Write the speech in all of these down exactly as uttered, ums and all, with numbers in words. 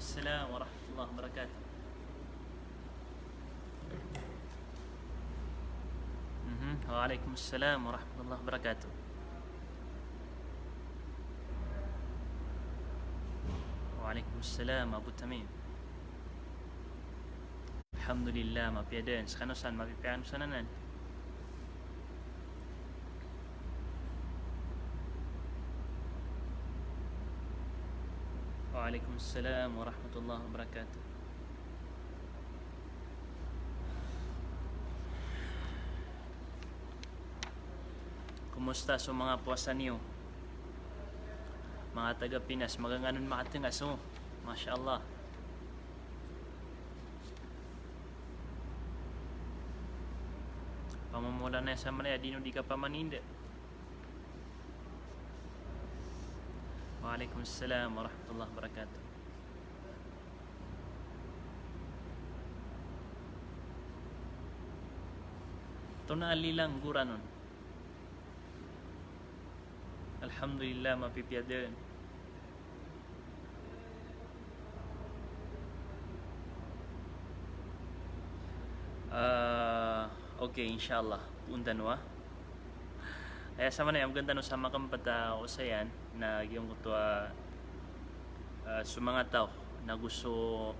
Salam warahmatullahi wabarakatuh. Mhm. Waalaikumsalam warahmatullahi wabarakatuh. Waalaikumsalam, Abu Tamim. Alhamdulillah, mapiya dn. Skano san, mapipiya kano san anan? Waalaikumsalam warahmatullahi wabarakatuh. Kumusta so manga powasa niyo? Manga taga Pinas, maganganon makatngas, o. Masha Allah. Pamomola na sa mala, di no di ka pamaninda. Waalaikumsalam warahmatullahi wabarakatuh. Tona alilang goranon. Alhamdulillah, mapipiya dn. Ah, okay, insha Allah. Poon tano a. Aya samanaya, magaan tano sa makmpt a osayan na giyangkoto a, ah, so manga taw na go so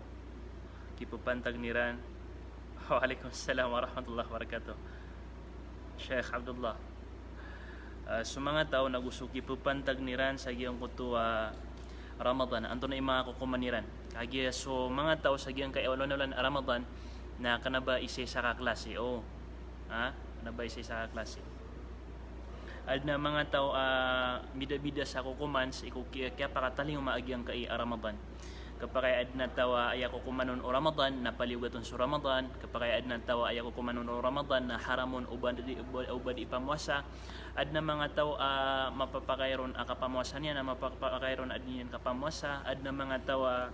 kipapantag iran. Waalaikumsalam warahmatullahi wabarakatuh. Sheikh Abdullah. Ah, so manga taw na go so kipapantag iran sa giyangkoto a Ramadan, antonaa i manga kokoman iran? Kagiya so manga taw sa giyangkai a olan-olan a Ramadan na kna ba isaisa ka klasi. O. Ha? Kna ba isaisa ka klasi. Adn a manga taw a bidabida sa kokoman sii ko kiya, kiyapakatalingoma a giyangkai a Ramadan. Khapakay adn a taw a aya kokoman on o Ramadan na paliyogat on so Ramadan. Khapakay adn a taw a aya kokoman on o Ramadan na haram on o ba di, o ba, o ba di ipamowasa. Adn a manga taw a mapapakay ron a kapamowasa niyan, a mapapakay ron a di niyan kapamowasa. Adn a manga taw a,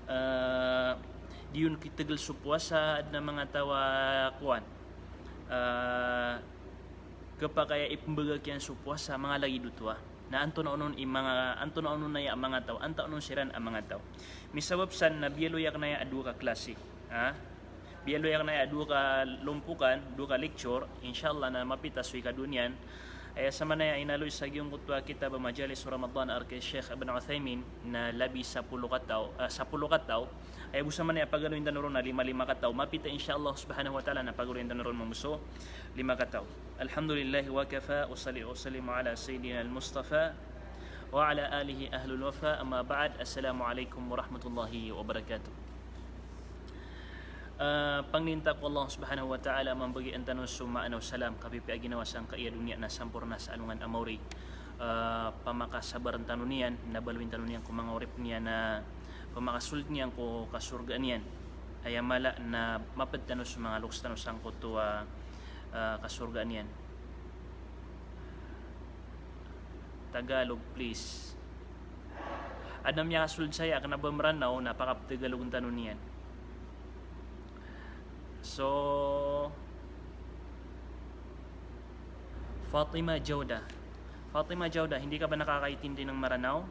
eh, di on kitgl so powasa. Adn a manga taw a kowan, eh, khapakay a ipmbagak iyan so powasa, manga lagid oto a. Na antonaa onon i manga, antonaa onon aya a manga taw, antaa onon siran a manga taw. Misabap san na biyaloy akn aya a dowa ka klasi. Ha? Biyaloy akn aya a dowa ka lompokan, dowa ka lecture, insha Allah na mapita so ikadowa niyan. Aya samanaya inaloy sa giyangkoto a kitab a Majalis Ramadan a rk i Sheikh Ibn Uthaymin na labi sapolo kataw, ah, sapolo kataw. Aya bo samanaya pagaloyn tano ron na lima-lima kataw. Mapita insha Allah subhanahu wa ta'ala na pagaloyn tano ron mambo so lima kataw. Alhamdulillahi wa kafa, wa salli wa sallim ala sayyidina al-Mustafa wa ala alihi ahlul wafa, amma ba'd. Assalamu alaikum warahmatullahi wabarakatuh. Ah, pangnin ta ko Allah subhanahu wa ta'ala a mambagian tano so maana o salam, kapipiya ginawa sangkai a doniya na samporna sa alongan a maori. Ah, pamakasabarn tano niyan, na baloyn tano niyan ko manga orip niyan, na pamakasold niyan ko kasorgaan iyan. Aya mala na mapd tano so manga loks tano sangkoto a, ah, kasorgaan iyan. Tagalog, please. Adn a miyakasold saya, kna ba Mranaw na pakaptagalogn tano niyan. So, Fatima Jawda. Fatima Jawda, hindi ka ba nakakaintindi ng Maranao?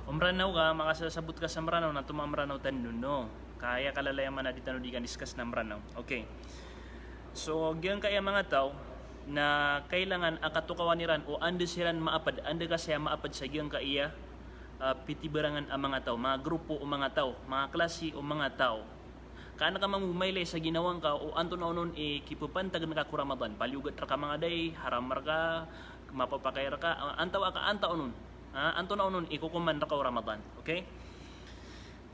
O Mranaw ka, makasasabot ka sa Mranaw na tomo a Mranaw tano, no? Ka aya kalalayaman a di tano di kan-discuss na Mranaw. Okay. So, giyangkaya manga taw na kailangan a katokawan iran o anda siran maapd, anda ka saya maapd sa giyangkaya, ah, pitibarangan a manga taw, manga grupo o manga taw, manga klasi o manga taw. Ka an ka mambo mailay sa ginawa ngka o antonaa onon i kipapantag ngka ko Ramadan. Paliyogat rka manga dai, haram rka, mapapakay rka, ah, antaa ka, antaa onon. Ah, antonaa onon i kokoman rka o Ramadan. Okay?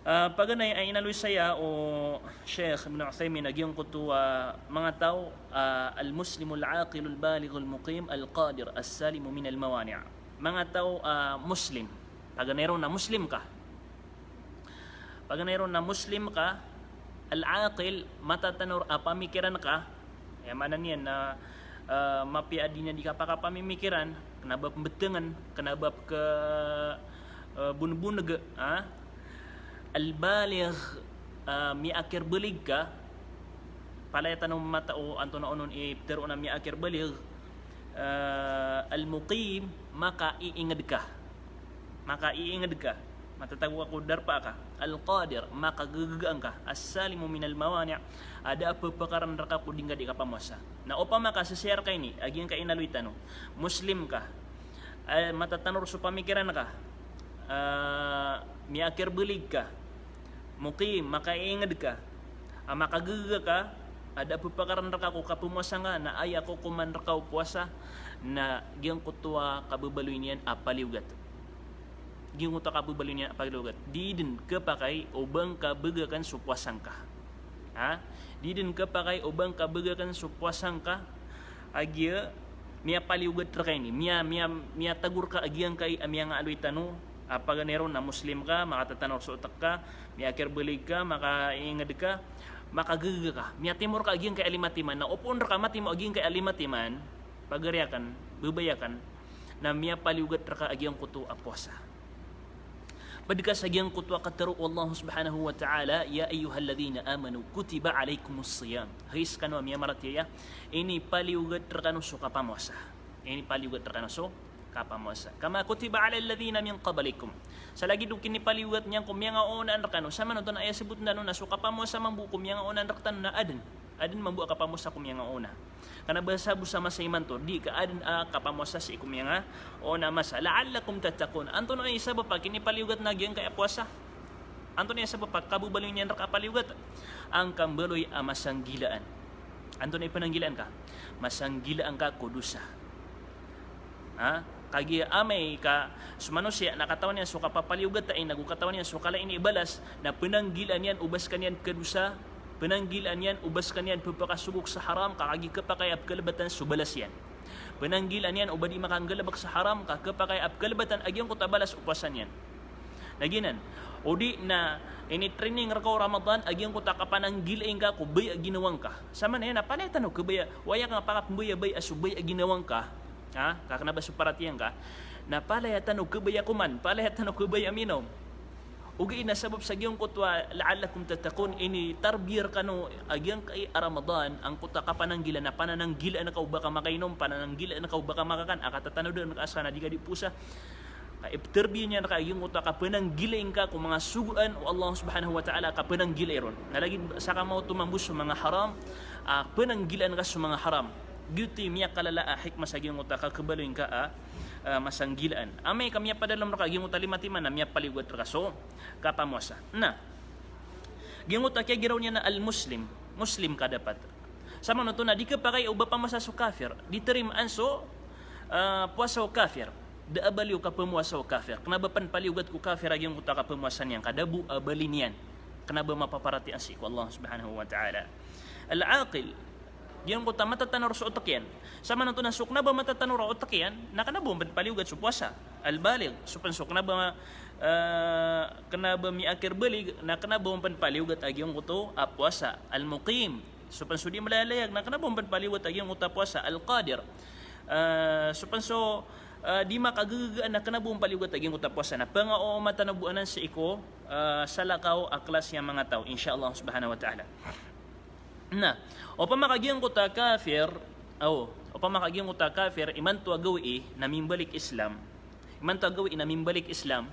Ah, paganay a inaloy saya o Sheikh Ibn Uthaymin a giyangkoto a manga taw, ah, al-Muslimul aqilul balighul muqim al-qadir as-salimu minal mawani'. Manga taw, ah, Muslim. Paganay ron na Muslim ka. Paganay ron na Muslim ka, al-aqil, matatanor a pamikiran ka, aya maana niyan na, eh, mapiya a di niyan di kapakapamimikiran, kna ba pmbtngn, kna ba pk, eh, bonboneg, ha? Al-baligh, eh, miyaakir balig ka, palaya tano matao antonaa onon i ptharoon a miyaakir baligh, Ah, al-muqim, makaiingd ka. Makaiingd ka. Matatago ka ko darpa ka. Al-qadir, makagagaan ka. As-salimu minal mawani', a da a pphakaran rka ko di ngka di kapamowasa. Na opama ka sisiyar ka ini, a giyangkai a inaloy tano. Muslim ka. Ah, matatanor so pamikiran ka. Ah, miyaakir balig ka. Muqim, makaiingd ka. A makagaga ka, a da a pphakaran rka ko kapamowasa ngka, na aya kokoman rka o powasa, na giyangkoto a kababaloy niyan a paliyogat. Giyangkoto a kababaloy niyan a paliyogat. Di dn khapakay o ba ngka bagakan so powasa ngka. Ha? Di dn khapakay o ba ngka bagakan so powasa ngka, a giya miyapaliyogat rka ini, miya, miya, miyatago rka a giyangkai a miyangaaloy tano a paganay ron na Muslim ka, makatatanor so otk ka, miyaakir balig ka, makaiingd ka, makagaga ka, miyatimo rka a giyangkai a lima timan, na opama rka matimo a giyangkai a lima timan, pagari akn, babay akn, na miyapaliyogat rka a giyangkoto a powasa. Pd ka sa giyangkoto a katharo o Allah subhanahu wa ta'ala, "Ya ayyuhalladhina amanu kutiba alaykumus siyam." Hay skano a miyamaratiyaya, inipaliyogat rkano so kapamowasa. Inipaliyogat rkano so kapamowasa. "Kama kutiba alal ladhina min qablikum." Sa lagid o kinipaliyogat niyan ko miyangaoona rkano. Samanoto na aya sabot tano na so kapamowasa mambo ko miyangaoona rktano na adn. Adn mambo a kapamowasa ko miyangaoona. Kna ba sabot sa masa imanto, di ka adn a kapamowasa sii ko miyangaoona a masa. "La'allakum tattaqun." Antonaa i sabap a kinipaliyogat na giyangkai a powasa? Antonaa i sabap a kababaloy niyan rka a paliyogat? Angka mbaloy a masanggilaan. Antonaa i pnanggilaan ka? Masanggilaan ka ko dosa. Ha? Kagiya amay ka so manosiya na katawan iyan so kapapaliyogat a ina, go katawan iyan so kala ini i balas, na pnanggilaan iyan o ba skaniyan pkadosa, pnanggilaan iyan o ba skaniyan pphakasogok sa haram, ka kagiya khapakay a pkhalbatan so balas iyan. Pnanggilaan iyan o ba di makanggalbk sa haram, ka khapakay a pkhalbatan a giyangkoto a balas o powasa niyan. Na giyanan. O di na, ini-training rka o Ramadan a giyangkoto a kapananggilaan ka ko baya a ginawa ngka. Samanaya na palaya tano kabaya, waya ka pakapmbaya-baya so baya a ginawa ngka. Ha? Ka kna ba so paratiyaya ngka. Na palaya tano kabaya koman, palaya tano kabaya minom. Ogaid na sabap sa giyangkoto a la'allakum tattaqun, initarbiya rkano a giyangkai a Ramadan, angkoto a kapananggilaan, na panananggilaan ka o ba ka makainom, panananggilaan ka o ba ka makakan, a katatanodan ka a ska na di ka di powasa. Ka iptarbiya niyan rka a giyangkoto a kapananggilai ngka ko manga sogoan o Allah subhanahu wa ta'ala a kapananggilai ron. Na lagid sa kamaoto mambo so manga haram, a pananggilaan ka so manga haram. Giyoto i miyakalala a hikmah sa giyangkoto a kakhabaloy ngka a, a, masanggilaan. Amay ka miyapadalm rka a giyangkoto a lima timan na miyapaliyogat rka so kapamowasa. Na giyangkoto a kiyagiraw niyan na al-Muslim, Muslim ka dapat. Samanoto na di khapakay o ba pamowasa so kafir, di tarimaan so, ah, powasa o kafir. Da a bali o kapamowasa o kafir. Kna ba pn paliyogat ko kafir a giyangkoto a kapamowasa niyan, ka da bo a bali niyan. Kna ba mapaparatiyaya sii ko Allah subhanahu wa ta'ala. Al-aqil, giyangkoto a matatanor so otk iyan. Samanoto na so kna ba matatanor a otk iyan, na kna ba on pn paliyogat so powasa. Al-baligh, so pn so kna ba, ah, kna ba miyaakir balig, na kna ba on pn paliyogat a giyangkoto a powasa. Al-muqim, so pn so di mlalayag, na kna ba on pn paliyogat a giyangkoto a powasa. Al-qadir, ah, so pn so, ah, di makagagagaan, na kna ba on paliyogat a giyangkoto a powasa. Na pangaoma tano bo anan sii ko, ah, salakaw a klasi a manga taw, insha Allah subhanahu wa ta'ala. Na opama ka giyangkoto a kafir, aw, opama ka giyangkoto a kafir, imanto a gawii na mimbalik Islam. Imanto a gawii na mimbalik Islam,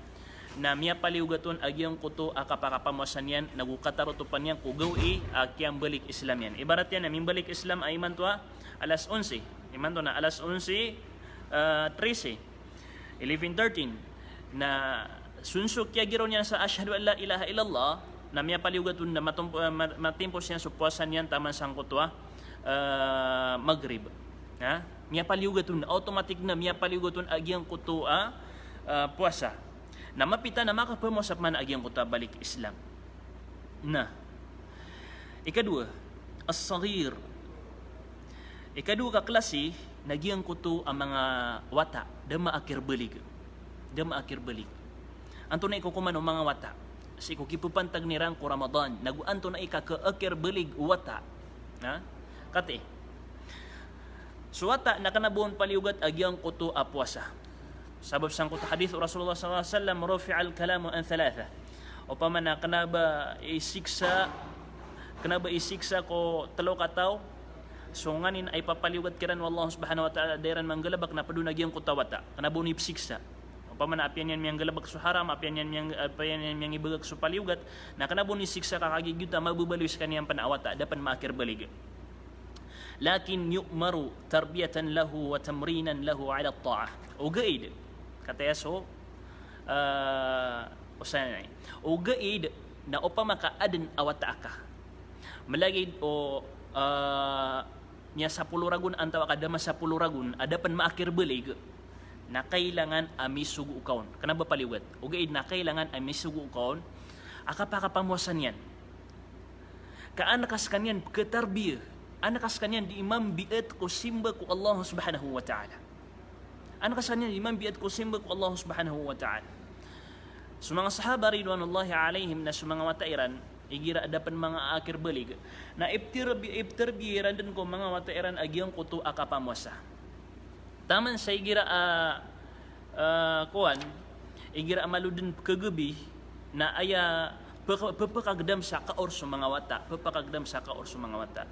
na miyapaliyogat on a giyangkoto a kapakapamowasa niyan, nago katarotopan iyan ko gawii a kiyambalik Islam iyan. Ibarat iyan na mimbalik Islam a imanto a alas onse. Imanto na alas onse, ah, trese. Eleven thirteen. Na so pn so kiyagiraw niyan sa ashhadu an la ilaha illallah, na miyapaliyogat on na matompo-, ah, ma-, matimpos iyan so powasa niyan taman sangkoto a, ah, Maghrib. Ha? Miyapaliyogat on, automatic na miyapaliyogat on a giyangkoto a, ah, powasa. Na mapita na makapamowasa pman a giyangkoto a balik Islam. Na ikadowa, as-saghir. Ikadowa ka klasi na giyangkoto a manga wata, da maakir balig. Da maakir balig. Antonaa i kokoman o manga wata sii ko kipapantag iran ko Ramadan, nago antonaa i kakaakir balig o wata? Na katii, so wata na kna ba on paliyogat a giyangkoto a powasa. Sabap sangkoto a hadith o Rasulullah sallallahu alaihi wasallam, "Rufi'al qalamu an thalatha." Opama na kna ba isiksa, kna ba isiksa ko tlo kataw, So nganin a ipapaliyogat kiran o Allah subhanahu wa ta'ala, da iran manggalebek na ped on a giyangkoto a wata, kena ba on ipsiksa. Opama na apiya niyan miyanggalebek so haram, apiya niyan miyang-, apiya niyan miyangibegak so paliyogat, na kena ba on isiksa ka kagiya giyoto a mabebaloy sekaniyan pen a wata, da pen maakir balig. Lakin yu'maru tarbiyatan lahu wa tamrinan lahu ala ta'ah. Ogaid, kata iya so, eh, osanay. Ogaid na opama ka aden a wata aka, melagid o, eh, miyasapolo ragon antawa ka da masapolo ragon a da pen maakir balig, na kailangan a misogo ka on. Kena ba paliyogat. Ogaid na kailangan a misogo ka on a kapakapamowasa niyan. Ka an ka sekaniyan ketarbiya, an ka sekaniyan di mambiat ko simba ko Allah subhanahu wa ta'ala. An ka sekaniyan di mambiat ko simba ko Allah subhanahu wa ta'ala. So manga sahaba ridwanullahi alaihim na so manga wata iran, igira a da pen maakir balig, na ipterbi-, ipterbiya iran den ko manga wata iran a giyangkoto a kapamowasa. Taman sa igira a, eh, kowan, igira a malo den pekegebi, na aya peke-, pepekagedam sa kaor so manga wata, pepekagedam sa kaor so manga wata.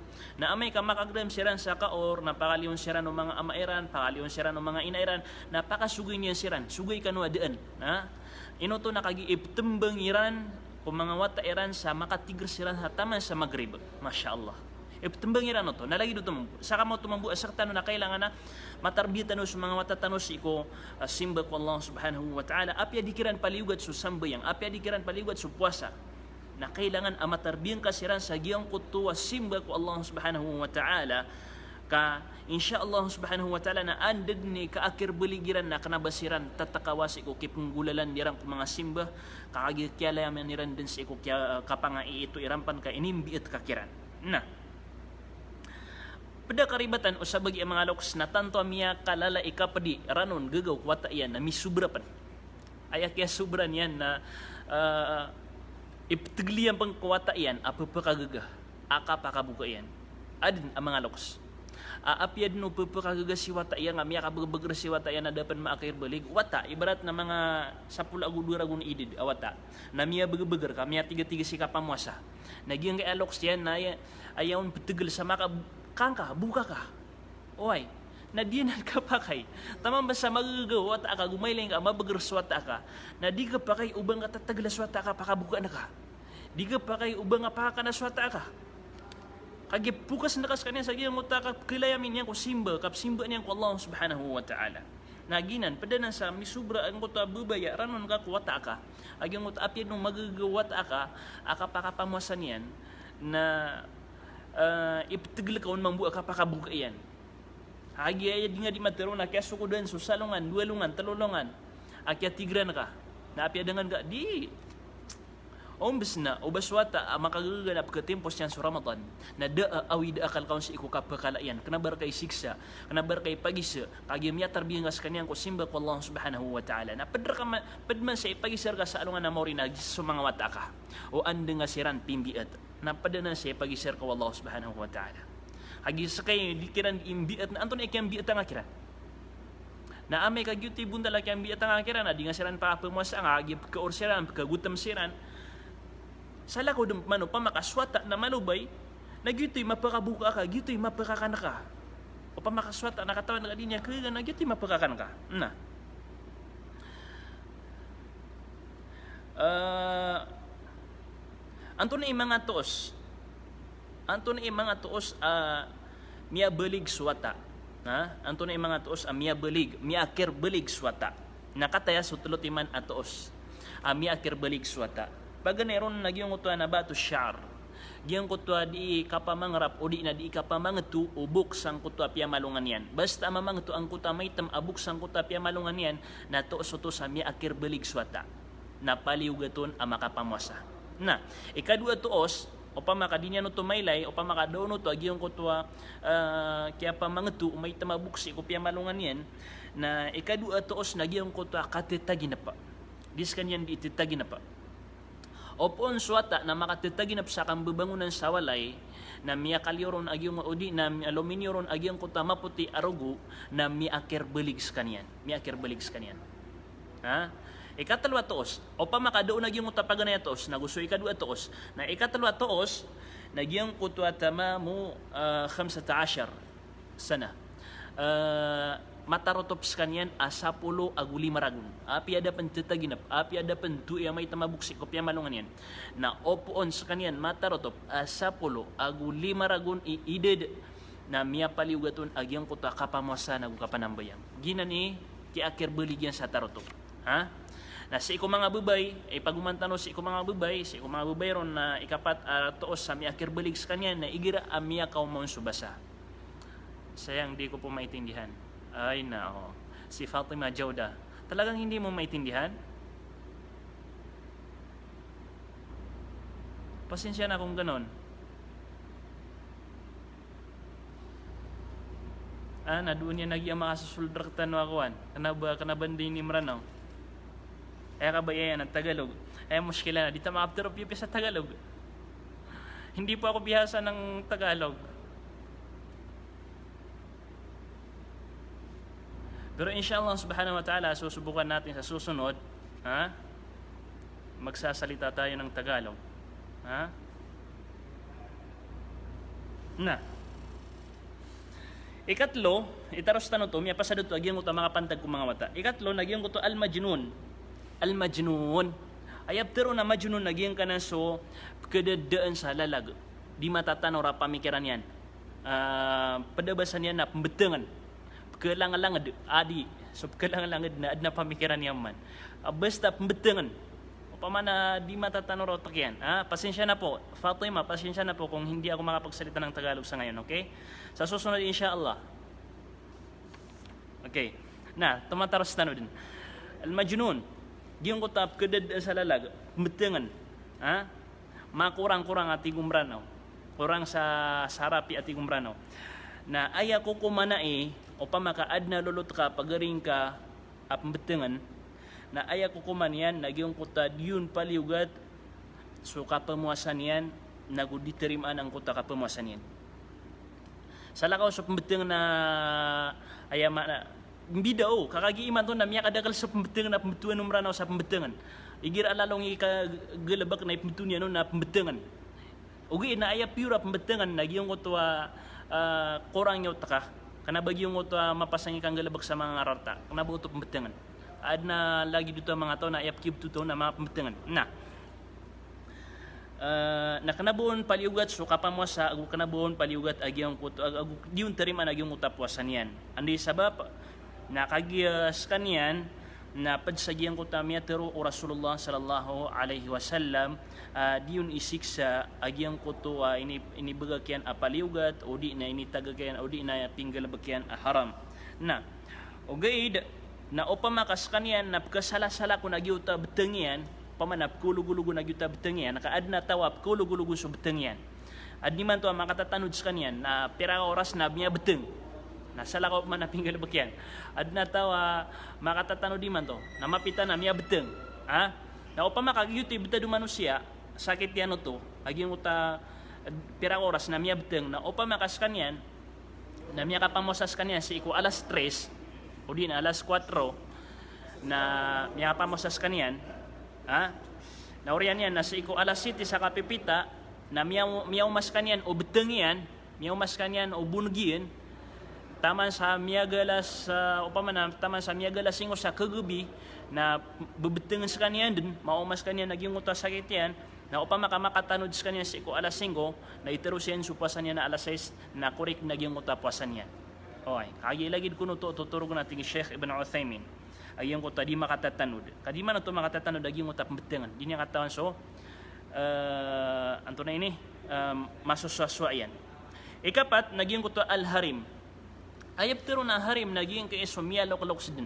Na amay ka makagedam siran sa kaor, na pakaliyon siran o manga ama iran, pakaliyon siran o manga ina iran, na pakasogoy niyan siran, sogoy kano a daan. Na ino oto na kagiya iptembang iran ko manga wata iran sa makatiger siran sa taman sa Maghrib. Masha Allah. Iptembang iran oto. Na lagid oto mambo. Sa kama oto mambo a sektano na kailangan a matarbiya tano so manga wata tano sii ko, ah, simba ko Allah subhanahu wa ta'ala. Apiya di kiran paliyogat so sambayang, apiya di kiran paliyogat so powasa, na kailangan a matarbiya ngka siran sa giyangkoto a simba ko Allah subhanahu wa ta'ala. Ka insha Allah subhanahu wa ta'ala na anda den i kaakir balig iran na kena ba siran tatakawa sii ko kipenggolalan iran ko manga simba, ka kagiya kiyalayaman iran den sii ko kiya-, kapangaiito iran pen ka inimbiat ka kiran. Na ped a karibatan o sabagi a manga loks na tanto a miyakalala i kapedi ranon gegaw ko wata iyan na misobra pen. Aya kiyasobra niyan na, eh, iptegel iyan pen ko wata iyan a pepekagaga a kapakaboka iyan. Aden a manga loks a apiya den o pepekagaga si wata iyan, a miyakabegebeger si wata iyan a da pen maakir balig. Wata, ibarat na manga sapolo ago dowa ragon i idad a wata, na miyabegebeger ka, miyatigatiga si kapamowasa. Na giyangkai a loks iyan na aya, aya on petegel sa maka, kangka, boka ka. Oway, na di anan kapakay. Taman ba sa magagaga o wata aka, go mailay ngka a mabeger so wata aka, na di kapakay o ba ngka tategela so wata aka, pakabokaan ka. Di kapakay o ba ngka pakakana so wata aka. Kagiya pokas na ka sekaniyan sa giyangkoto a kapekelayamin iyan ko simba, kapesimbaan iyan ko Allah subhanahu wa ta'ala. Na giyanan, ped anan sa misobra angkoto a babaya ranon ka ko wata aka. A giyangkoto a apiya den o magagaga o wata aka a kapakapamowasa niyan, na, eh, iptegel ka on mambo a kapakaboka iyan. Kagiya aya di nga di matero na kiyasokodan so salongan, dowa longan, telo longan a kiyatigeran ka. Na apiya dengan ka di ombes na o ba so wata a makagagaga na pekatimpos iyan so Ramadan, na da a awid a akal ka on sii ko kapekala iyan. Kena ba reka isiksa, kena ba reka ipagisa, kagiya miyatarbiya ngka sekaniyan ko simba ko Allah subhanahu wa ta'ala. Na ped reka ma-, ped man sa ipagisa reka sa alongan a maori na giya so manga wata aka, o anda nga siran pimbiat, na ped anan sa ipagisa reka o Allah subhanahu wa ta'ala. Kagiya sekay di kiran imbiat, na antonaa i kiyambiata nga kiran? Na amay ka giyoto i bontal a kiyambiata nga kiran, na di nga siran pakapemowasa nga, kagiya pekaor siran, pekagotem siran. Salakaw den pman opama ka so wata na malobay, na giyoto i mapekaboka ka, giyoto i mapekakan ka. Opama ka so wata na katawan ka di niyan kagaga, na giyoto i mapekakan ka. Na, eh, antonaa i manga toos? Antonaa i manga toos a miyabalig so wata? Ha? Antonaa i manga toos a miyabalig, miyaakir balig so wata? Na kataya so telo timan a toos a miyaakir balig so wata. Paganay ron na giyangkoto a nabatu sha'r, giyangkoto a dii kapamangerap odi na dii kapamangeto o bok sangkoto a piyamalongan iyan. Basta a mamangeto angkoto a maitem a bok sangkoto a piyamalongan iyan, na toos oto sa miyaakir balig so wata. Na paliyogat on a makapamowasa. Na ikadowa a toos, opama ka di niyan oto mailay, opama ka da on oto a giyangkoto a, eh, kiyapamangeto o maitem a bok sii ko piyamalongan iyan, na ikadowa a toos na giyangkoto a katetaginep. Di sekaniyan di itetaginep. Opama so wata na makatetaginep sa kambebangonan sa walay, na miyakaliyo ron a giyang odi, na mi-, lominiyo ron a giyangkoto a mapoti a rogo, na miyaakir balig sekaniyan. Miyaakir balig sekaniyan. Ha? Ikatelo a toos, opama ka da on a giyangkoto a paganay a toos, na go so ikadowa a toos. Na ikatelo a toos, Na giyangkoto a tamamu, ah, khamsata ashar sana. Ah, matarotop skaniyan a sapolo ago lima ragon. Apiya da pn tataginep, apiya da pn doya maita maboksi ko piyamalongan iyan. Na opoon skaniyan matarotop a sapolo ago lima ragon i idad, na miyapaliyogat on a giyangkoto a kapamowasa nago kapanambayang. Giyanan i kiyakirbelig iyan sa tarotop. Ha? Na sii ko manga babay, ipagoman tano sii ko manga babay, sii ko manga babay ron na ikapat a toos sa miyakirbelig skaniyan na igira a miyakaoma on so basa. Sayang, di ko po maintindihan. Ay, nako. Si Fatima Jawda. Talagang hindi mo maintindihan? Pasensya na kung ganon. Ah, na doon iyan lagi a makasosold rktano a kowan. Kna ba, kna ba di niyo Mranaw? Aya kabaya iyan a Tagalog. Aya mushkila na, di ta makaptero piyapiya sa Tagalog. Hindi po ako bihasa ng Tagalog. Pero insha Allah subhanahu wa ta'ala, susubukan natin sa susunod, ha? Magsasalita tayo ng Tagalog. Ha? Na. Ikatlo, itaros tano to, miyapasad oto a giyangkoto a makapantag ko manga wata. Ikatlo, na giyangkoto al-majnun. Al-majnun. Aya ptharoon a majnun na giyangkanan so pkhadadaan sa lalag. Di matatanor a pamikiran iyan. Ah, pd a basa niyan na pmbtngn. Pkhalangdlangd, adi. So pkhalangdlangd na adn a pamikiran iyan man. Ah, basta pmbtngn. Opama na di matatanor a otak iyan. Ah, pasensya na po. Fatima, pasensya na po kung hindi ako makapagsalita ng Tagalog sa ngayon, okay? Sa susunod, insha Allah. Okay. Na, tomataros tano dn. Al-majnun. Giyangkoto a pkhadadaan sa lalag. Pmbtngn. Ha? Makorang-korang a tig o Mranaw. Korang sa, sa rapi a tig o Mranaw. Na aya kokoman ai, opama ka adn a lolot ka, pagaring ka, a pmbtngn, na aya kokoman iyan, na giyangkoto a di on paliyogat so kapamowasa niyan, nago di tarimaan angkoto a kapamowasa niyan. Salakaw so pmbtngn na aya ma-, na, mbida o, ka kagiya imanto na miyakadakl so pmbtngn a pmbtowan o Mranaw sa pmbtngn. Igira a lalong i kagalbk na ipmbto niyan on na pmbtngn. Ogaid na aya piyor a pmbtngn na giyangkoto a, ah, korang i otak ka. Kna ba giyangkoto a mapasang i kanggalbk sa manga rarata. Kna ba oto pmbtngn. Adn a lagid oto a manga taw na aya pkibtoto na manga pmbtngn. Na. Ah, na kna ba on paliyogat so kapamowasa, ago kna ba on paliyogat a giyangkoto, ag-, ago di on tarimaan a giyangkoto a powasa niyan. Anda i sabap, na kagiya skaniyan, na pd sa giyangkoto a miyatharo o Rasulullah sallallahu alaihi wasallam, ah, di on isiksa a giyangkoto a ini-, inibgak iyan a paliyogat, o di na initagak iyan, o di na pinggalbk iyan a haram. Na, ogaid, na opama ka skaniyan, na pkhasalasala kon a giyoto a btng iyan, opama na pkhaologolog on a giyoto a btng iyan, ka adn a taw a pkhaologolog on so btng iyan. Adn imanto a makatatanod skaniyan, na pira ka oras na miyabtng. Na salakaw man a pinggalbk iyan. Adn a taw a makatatanod imanto, na mapita na miyabtng. Ha? Na opama ka giyoto i btad o manosiya, sakit iyan oto, a giyangkoto a, pira ka oras na miyabtng, na opama ka skaniyan, na miyakapamowasa skaniyan sii ko alas tres, o di na alas kuwatro, na miyakapamowasa skaniyan, ha? Na oriyan iyan na sii ko alas siyete sa kapipita, na miyaw-, miyaoma skaniyan o btng iyan, miyaoma skaniyan o boneg iyan, taman sa miyagalas, ah, opama na, taman sa miyagalas singgo sa kagabi, na bbtngn skaniyan dn, maoma skaniyan a giyangkoto a sakit iyan, na opama ka makatanod skaniyan sii ko alas singgo, na iteros iyan so powasa niyan a alas sais, na korek na giyangkoto a powasa niyan. Oway, kagiya lagid kon oto, totorogn a tig i Sheikh Ibn Uthaymin. A giyangkoto a di makatatanod. Ka di man oto makatatanod a giyangkoto a pmbtngn. Di niyan katawan so, eh, antonaa ini, eh, masosowasowa iyan. Ikapat, na giyangkoto a al-harim. Aya ptharoon a harim na giyangkai so miyaloklok sdn.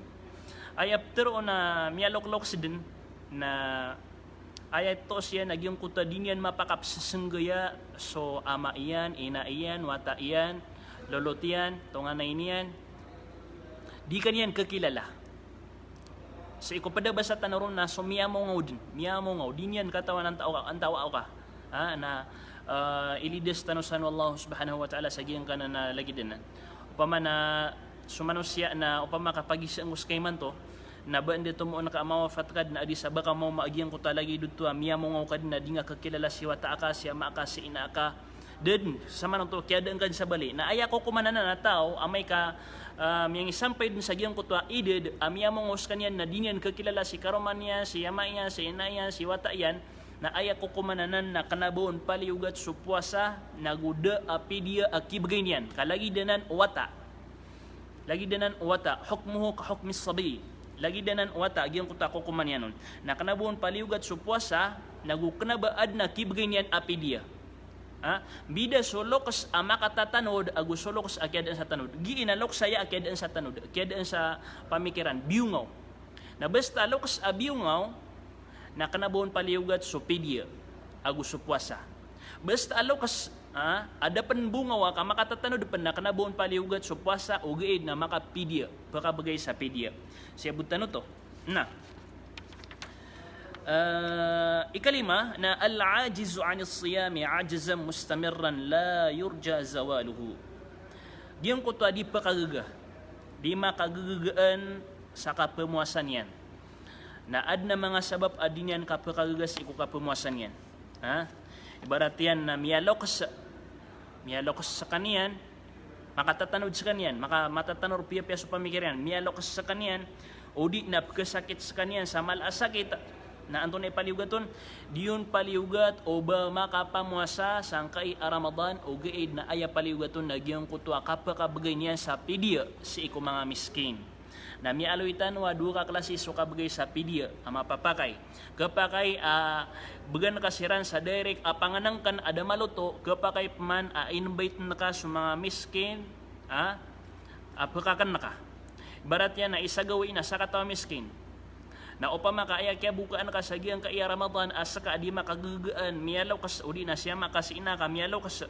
Aya ptharoon a miyaloklok sdn na aya toos iyan na giyangkoto a di niyan mapakapssenggaya so ama iyan, ina iyan, wata iyan, lolot iyan, tonganay niyan. Di ka niyan kakilala. Sii ko pd a basa tano ron na so miyamongaw dn, miyamongaw, di niyan katawan antaa ka, antaa ka. Ha, na, ah, ilidas tano san o Allah subhanahu wa ta'ala sa giyangkanan a lagid anan. Opama na so manosiya na opama ka pagisaan ko ska imanto, na ba anda tomo on ka a mawafat ka dn a di sa ba ka maoma a giyangkoto a lagid oto a miyamongaw ka dn a di nga kakilala si wata aka, si ama aka, si ina aka, dn, samanan oto, kiyadaan ka dn sa bali. Na aya kokoman anan a taw a amay ka, ah, miyangisampay dn sa giyangkoto a idad a miyamongo skaniyan na di niyan kakilala si karoma niyan, si ama iyan, si ina iyan, si wata iyan, na aya kokoman anan na kna ba on paliyogat so powasa, nago da a pidiya a kibgay niyan. Ka lagid anan o wata. Lagid anan o wata, hukmuhu ka hukmis sabi. Lagid anan o wata, giyangkoto a kokoman iyan on. Na kna ba on paliyogat so powasa, nago kna ba adn a kibgay niyan a pidiya. Ha? Bida so loks a makatatanod ago so loks a kiyadaan sa tanod. Giya na loks aya a kiyadaan sa tanod, kiyadaan sa pamikiran, biyongaw. Na basta loks a biyongaw, na kna ba on paliyogat so pidiya ago so powasa. Basta a loks, ah, a da pn bongaw a ka makatatanod pn, na kna ba on paliyogat so powasa ogaid na makapidiya, pkabgay sa pidiya. Siyabot tano oto. Na, ah, ikalima na al-ajizu anis siyami ajzan mustamirran la yurja zawaluhu. Giyangkoto a di pkagaga, di makagagagaan sa kapowasa niyan. Na adn a manga sabap a di niyan kapkagaga sii ko kapowasa niyan. Ha? Ibarat iyan na miyaloks, miyaloks skaniyan, makatatanod skaniyan, maka-, matatanod piyapiya so pamikiran, miyaloks skaniyan, o di na pkhasakit skaniyan sa mala a sakit, na antonaa i paliyogat on? Di on paliyogat o ba makapowasa sangkai a Ramadan, ogaid na aya paliyogat on na giyangkoto a kapkabgay niyan sa pidiya sii ko manga miskin. Na miyaaloy tano a dowa ka klasi so kabgay sa pidiya a mapapakay. Khapakay a bgan ka siran sa direct a pangnngkn a da maloto, khapakay pman a invite ngka so manga miskin a, a pkhakn ngka. Ibarat iyan na isa gawii na sakataw a miskin. Na opama ka aya kiyabokaan ka sa giyangkai a Ramadan a ska a di makagagaan, miyaloks, o di na siyama ka si ina ka miyaloks,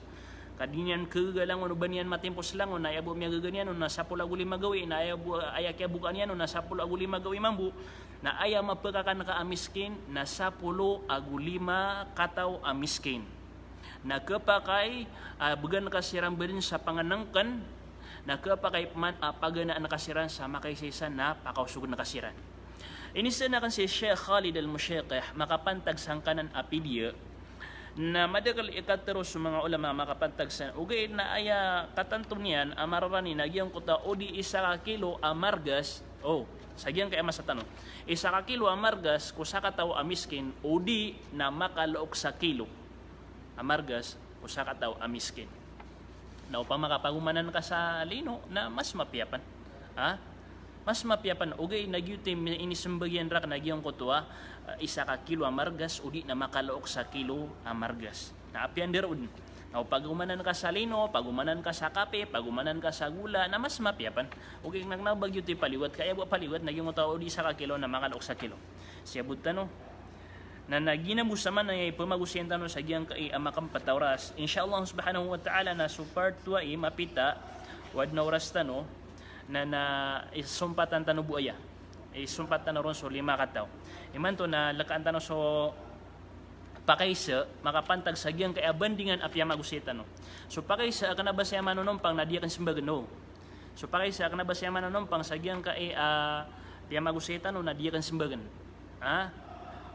ka di niyan kagaga langon o ba niyan matimpos langon, na aya bo miyagaga niyan on na sapolo ago lima gawii, na aya bo, aya kiyabokaan iyan on na sapolo ago lima gawii mambo, na aya mapkhakn ka a miskin na sapolo ago lima kataw a miskin. Na khapakay a bgan ka siran bdn sa pangnngkn, na khapakay pman a paganaan ka siran sa makaisaisa na pakaosogn ka siran. Iniza akn si Sheikh Khalid Al-Mushiqih, makapantag sangkanan a pidiya, na madakl i katharo so manga ulama makapantag san, ogaid na aya katanto niyan a mararani na giyangkoto a o di isa ka kilo a margas, o, sa giyangkai a masa tano. Isa ka kilo a margas ko sakataw a miskin, o di na makaloks sa kilo a margas ko sakataw a miskin. Na opama ka pagomanan ka sa lino, na mas mapiya pn. Ha? Mas mapiya pn, ogaid na giyoto i inismbag iyan rakn a giyangkoto a, ah, isa ka kilo a margas, o di na makaloks sa kilo a margas. Na apiya ndr on. Na o pagomanan ka sa lino, pagomanan ka sa kape, pagomanan ka sa gola, na mas mapiya pn. Ogaid na kna ba giyoto i paliyogat, ka aya bo a paliyogat na giyangkoto a o di isa ka kilo na makaloks sa kilo. Siyabot tano. Na, na giya bo samanaya i pamagosayin tano sa giyangkai a makmpt a oras. Insha Allah subhanahu wa ta'ala na so part two ai mapita o adn a oras tano na, na isompatan tano bo aya. Isompat tano ron so lima kataw. Imanto na lkaan tano so pakaiza, makapantag sa giyangkai a bandingan a piyamagosay tano. So pakaiza a kna ba saya manonompang na di akn smbagn, o. So pakaiza a kna ba saya manonompang sa giyangkai a piyamagosay tano na di akn smbagn. Ha?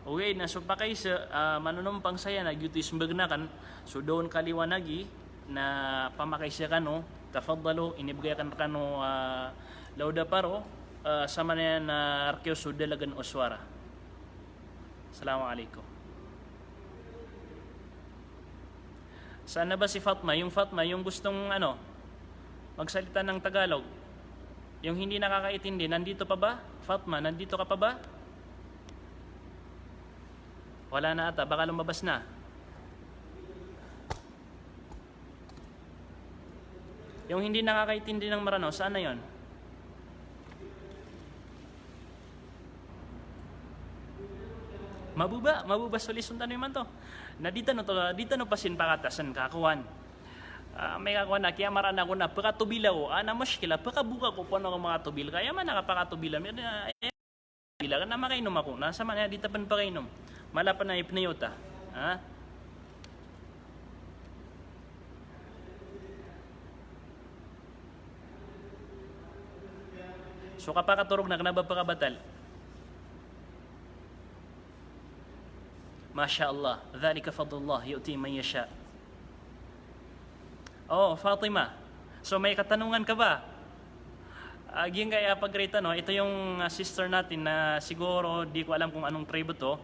Ogaid na so pakaiza a manonompang saya na giyoto i smbagn akn, so da on kaliwanagi na pamakaiza kano, tafaddalu, inibgay akn rkano a lawda paro, a, samanaya na rkiyo so dalagn o sowara. Assalamu alaikum. Saan na ba si Fatma? Yung Fatma, yung gustong, ano, magsalita ng Tagalog. Yung hindi nakakaintindi, nandito pa ba? Fatma, nandito ka pa ba? Wala na ata, baka lumabas na. Yung hindi nakakaintindi ng Maranao, saan na yun? Mababa, mababa so lesson tano imanto. Na di tano to, di tano pasin pakatasan ka kowan. Ah, amay ka kowan na kiyamaraan ako na pkatobil ako, ah, na mushkila, pkaboka ko poon ako makatobil. Kaya man na ka pkatobil, ah, bila ka na makainom ako, na samanaya di ta pn pakainom. Mala pn a ipnay ota. Ha? So kapakatorog na kna ba pkabatal. Masha Allah, dhalika fadlullah yu'tihi man yasha. Oh, Fatima. So, may katanungan ka ba? Ah, giyangkaya pagkita, no? Ito yung, ah, sister natin na siguro, di ko alam kung anong tribo to.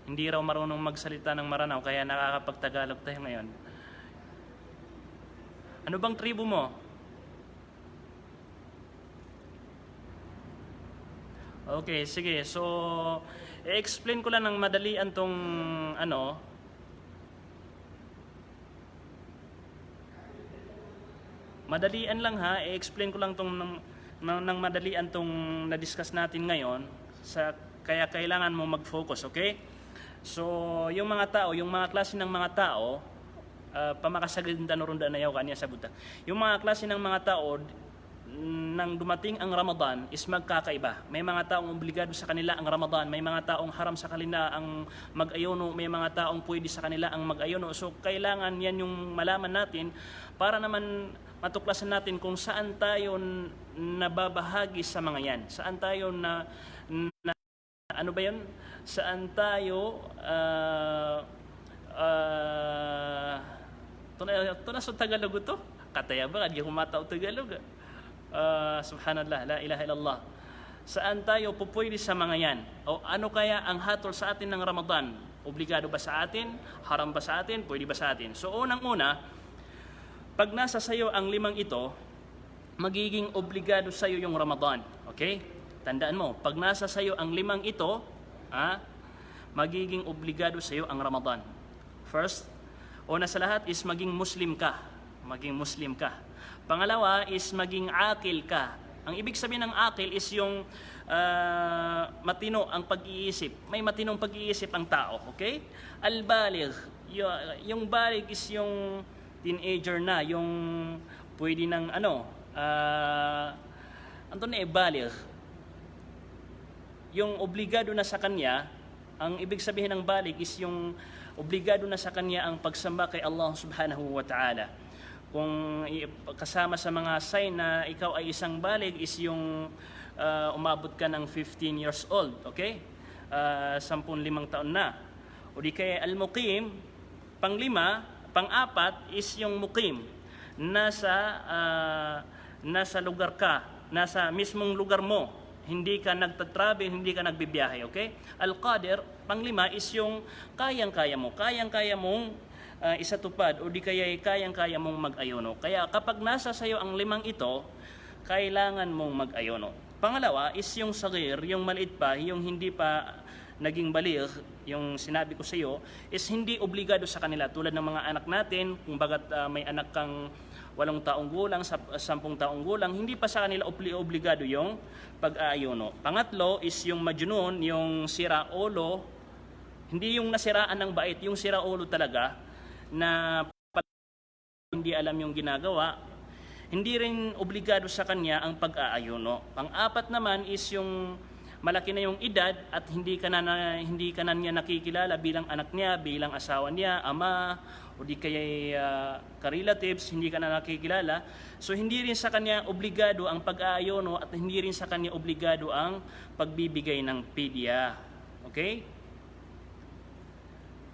Hindi raw marunong magsalita ng Maranao, kaya nakakapagtagalog tayo ngayon. Ano bang tribo mo? Okay, sige. So, i-explain ko lang ng madalian tong, ano, madalian lang ha, i-explain ko lang tong ng, ng, ng madalian tong na-discuss natin ngayon, sa, kaya kailangan mo mag-focus, okay? So, yung mga tao, yung mga klase ng mga tao, ah, pamakasagad tano ron da na yaw kaniya sabuta. Yung mga klase ng mga tao, nang dumating ang Ramadan is magkakaiba. May mga taong obligado sa kanila ang Ramadan, may mga taong haram sa kanila ang mag-ayuno, may mga taong pwede sa kanila ang mag-ayuno. So, kailangan yan yung malaman natin para naman matuklasan natin kung saan tayo n-, nababahagi sa mga yan. Saan tayo na, na ano ba yun? Saan tayo, ah, ah, tona, tona so Tagalog oto? Kataya ba, di ako matao Tagalog, ah. Ah, subhanallah, la ilaha illallah. Saan tayo pupwede sa mga yan? O ano kaya ang hatol sa atin ng Ramadan? Obligado ba sa atin? Haram ba sa atin? Pwede ba sa atin? So, unang-una, pag nasa sayo ang limang ito, magiging obligado sa'yo yung Ramadan. Okay? Tandaan mo, pag nasa sa'yo ang limang ito, ha, magiging obligado sa'yo ang Ramadan. First, una sa lahat is maging Muslim ka. Maging Muslim ka. Pangalawa is maging akil ka. Ang ibig sabihin ng akil is yung, ah, matino ang pag-iisip. May matinong pag-iisip ang tao, okay? Al-baligh, y-, yung baligh is yung teenager na, yung pwede nang ano, ah, anto na, eh, baligh. Yung obligado na sa kanya, ang ibig sabihin ng baligh is yung obligado na sa kanya ang pagsamba kay Allah Subhanahu wa Ta'ala. Kung i-, kasama sa mga sign na ikaw ay isang baligh is yung, ah, umabot ka ng fifteen years old, okay? Ah, sampung limang taon na. O di kaya al-muqim, panglima, pang-apat is yung muqim. Nasa, ah, nasa lugar ka, nasa mismong lugar mo. Hindi ka nagta-travel, hindi ka nagbibiyahe, okay? Al-qadir, panglima is yung kayang-kaya mo. Kayang-kaya mong, ah, isatupad o di kaya kayang-kaya mong mag-ayuno. Kaya kapag nasa sayo ang limang ito, kailangan mong mag-ayuno. Pangalawa is yung saghir, yung maliit pa, yung hindi pa naging baligh, yung sinabi ko sa iyo, is hindi obligado sa kanila. Tulad ng mga anak natin, kung baga't, ah, may anak kang walong taong gulang, sa, sampung taong gulang, hindi pa sa kanila obli-, obligado yung pag-aayuno. Pangatlo is yung majnun, yung sira ulo, hindi yung nasiraan ng bait, yung sira ulo talaga, na hindi alam yung ginagawa, hindi rin obligado sa kanya ang pag-aayuno. Pang-apat naman is yung malaki na yung edad at hindi ka na, na, hindi ka na niya nakikilala bilang anak niya, bilang asawa niya, ama, o di kaya, ah, ka-relatives, hindi ka na nakikilala. So, hindi rin sa kanya obligado ang pag-aayuno at hindi rin sa kanya obligado ang pagbibigay ng pidya. Okay?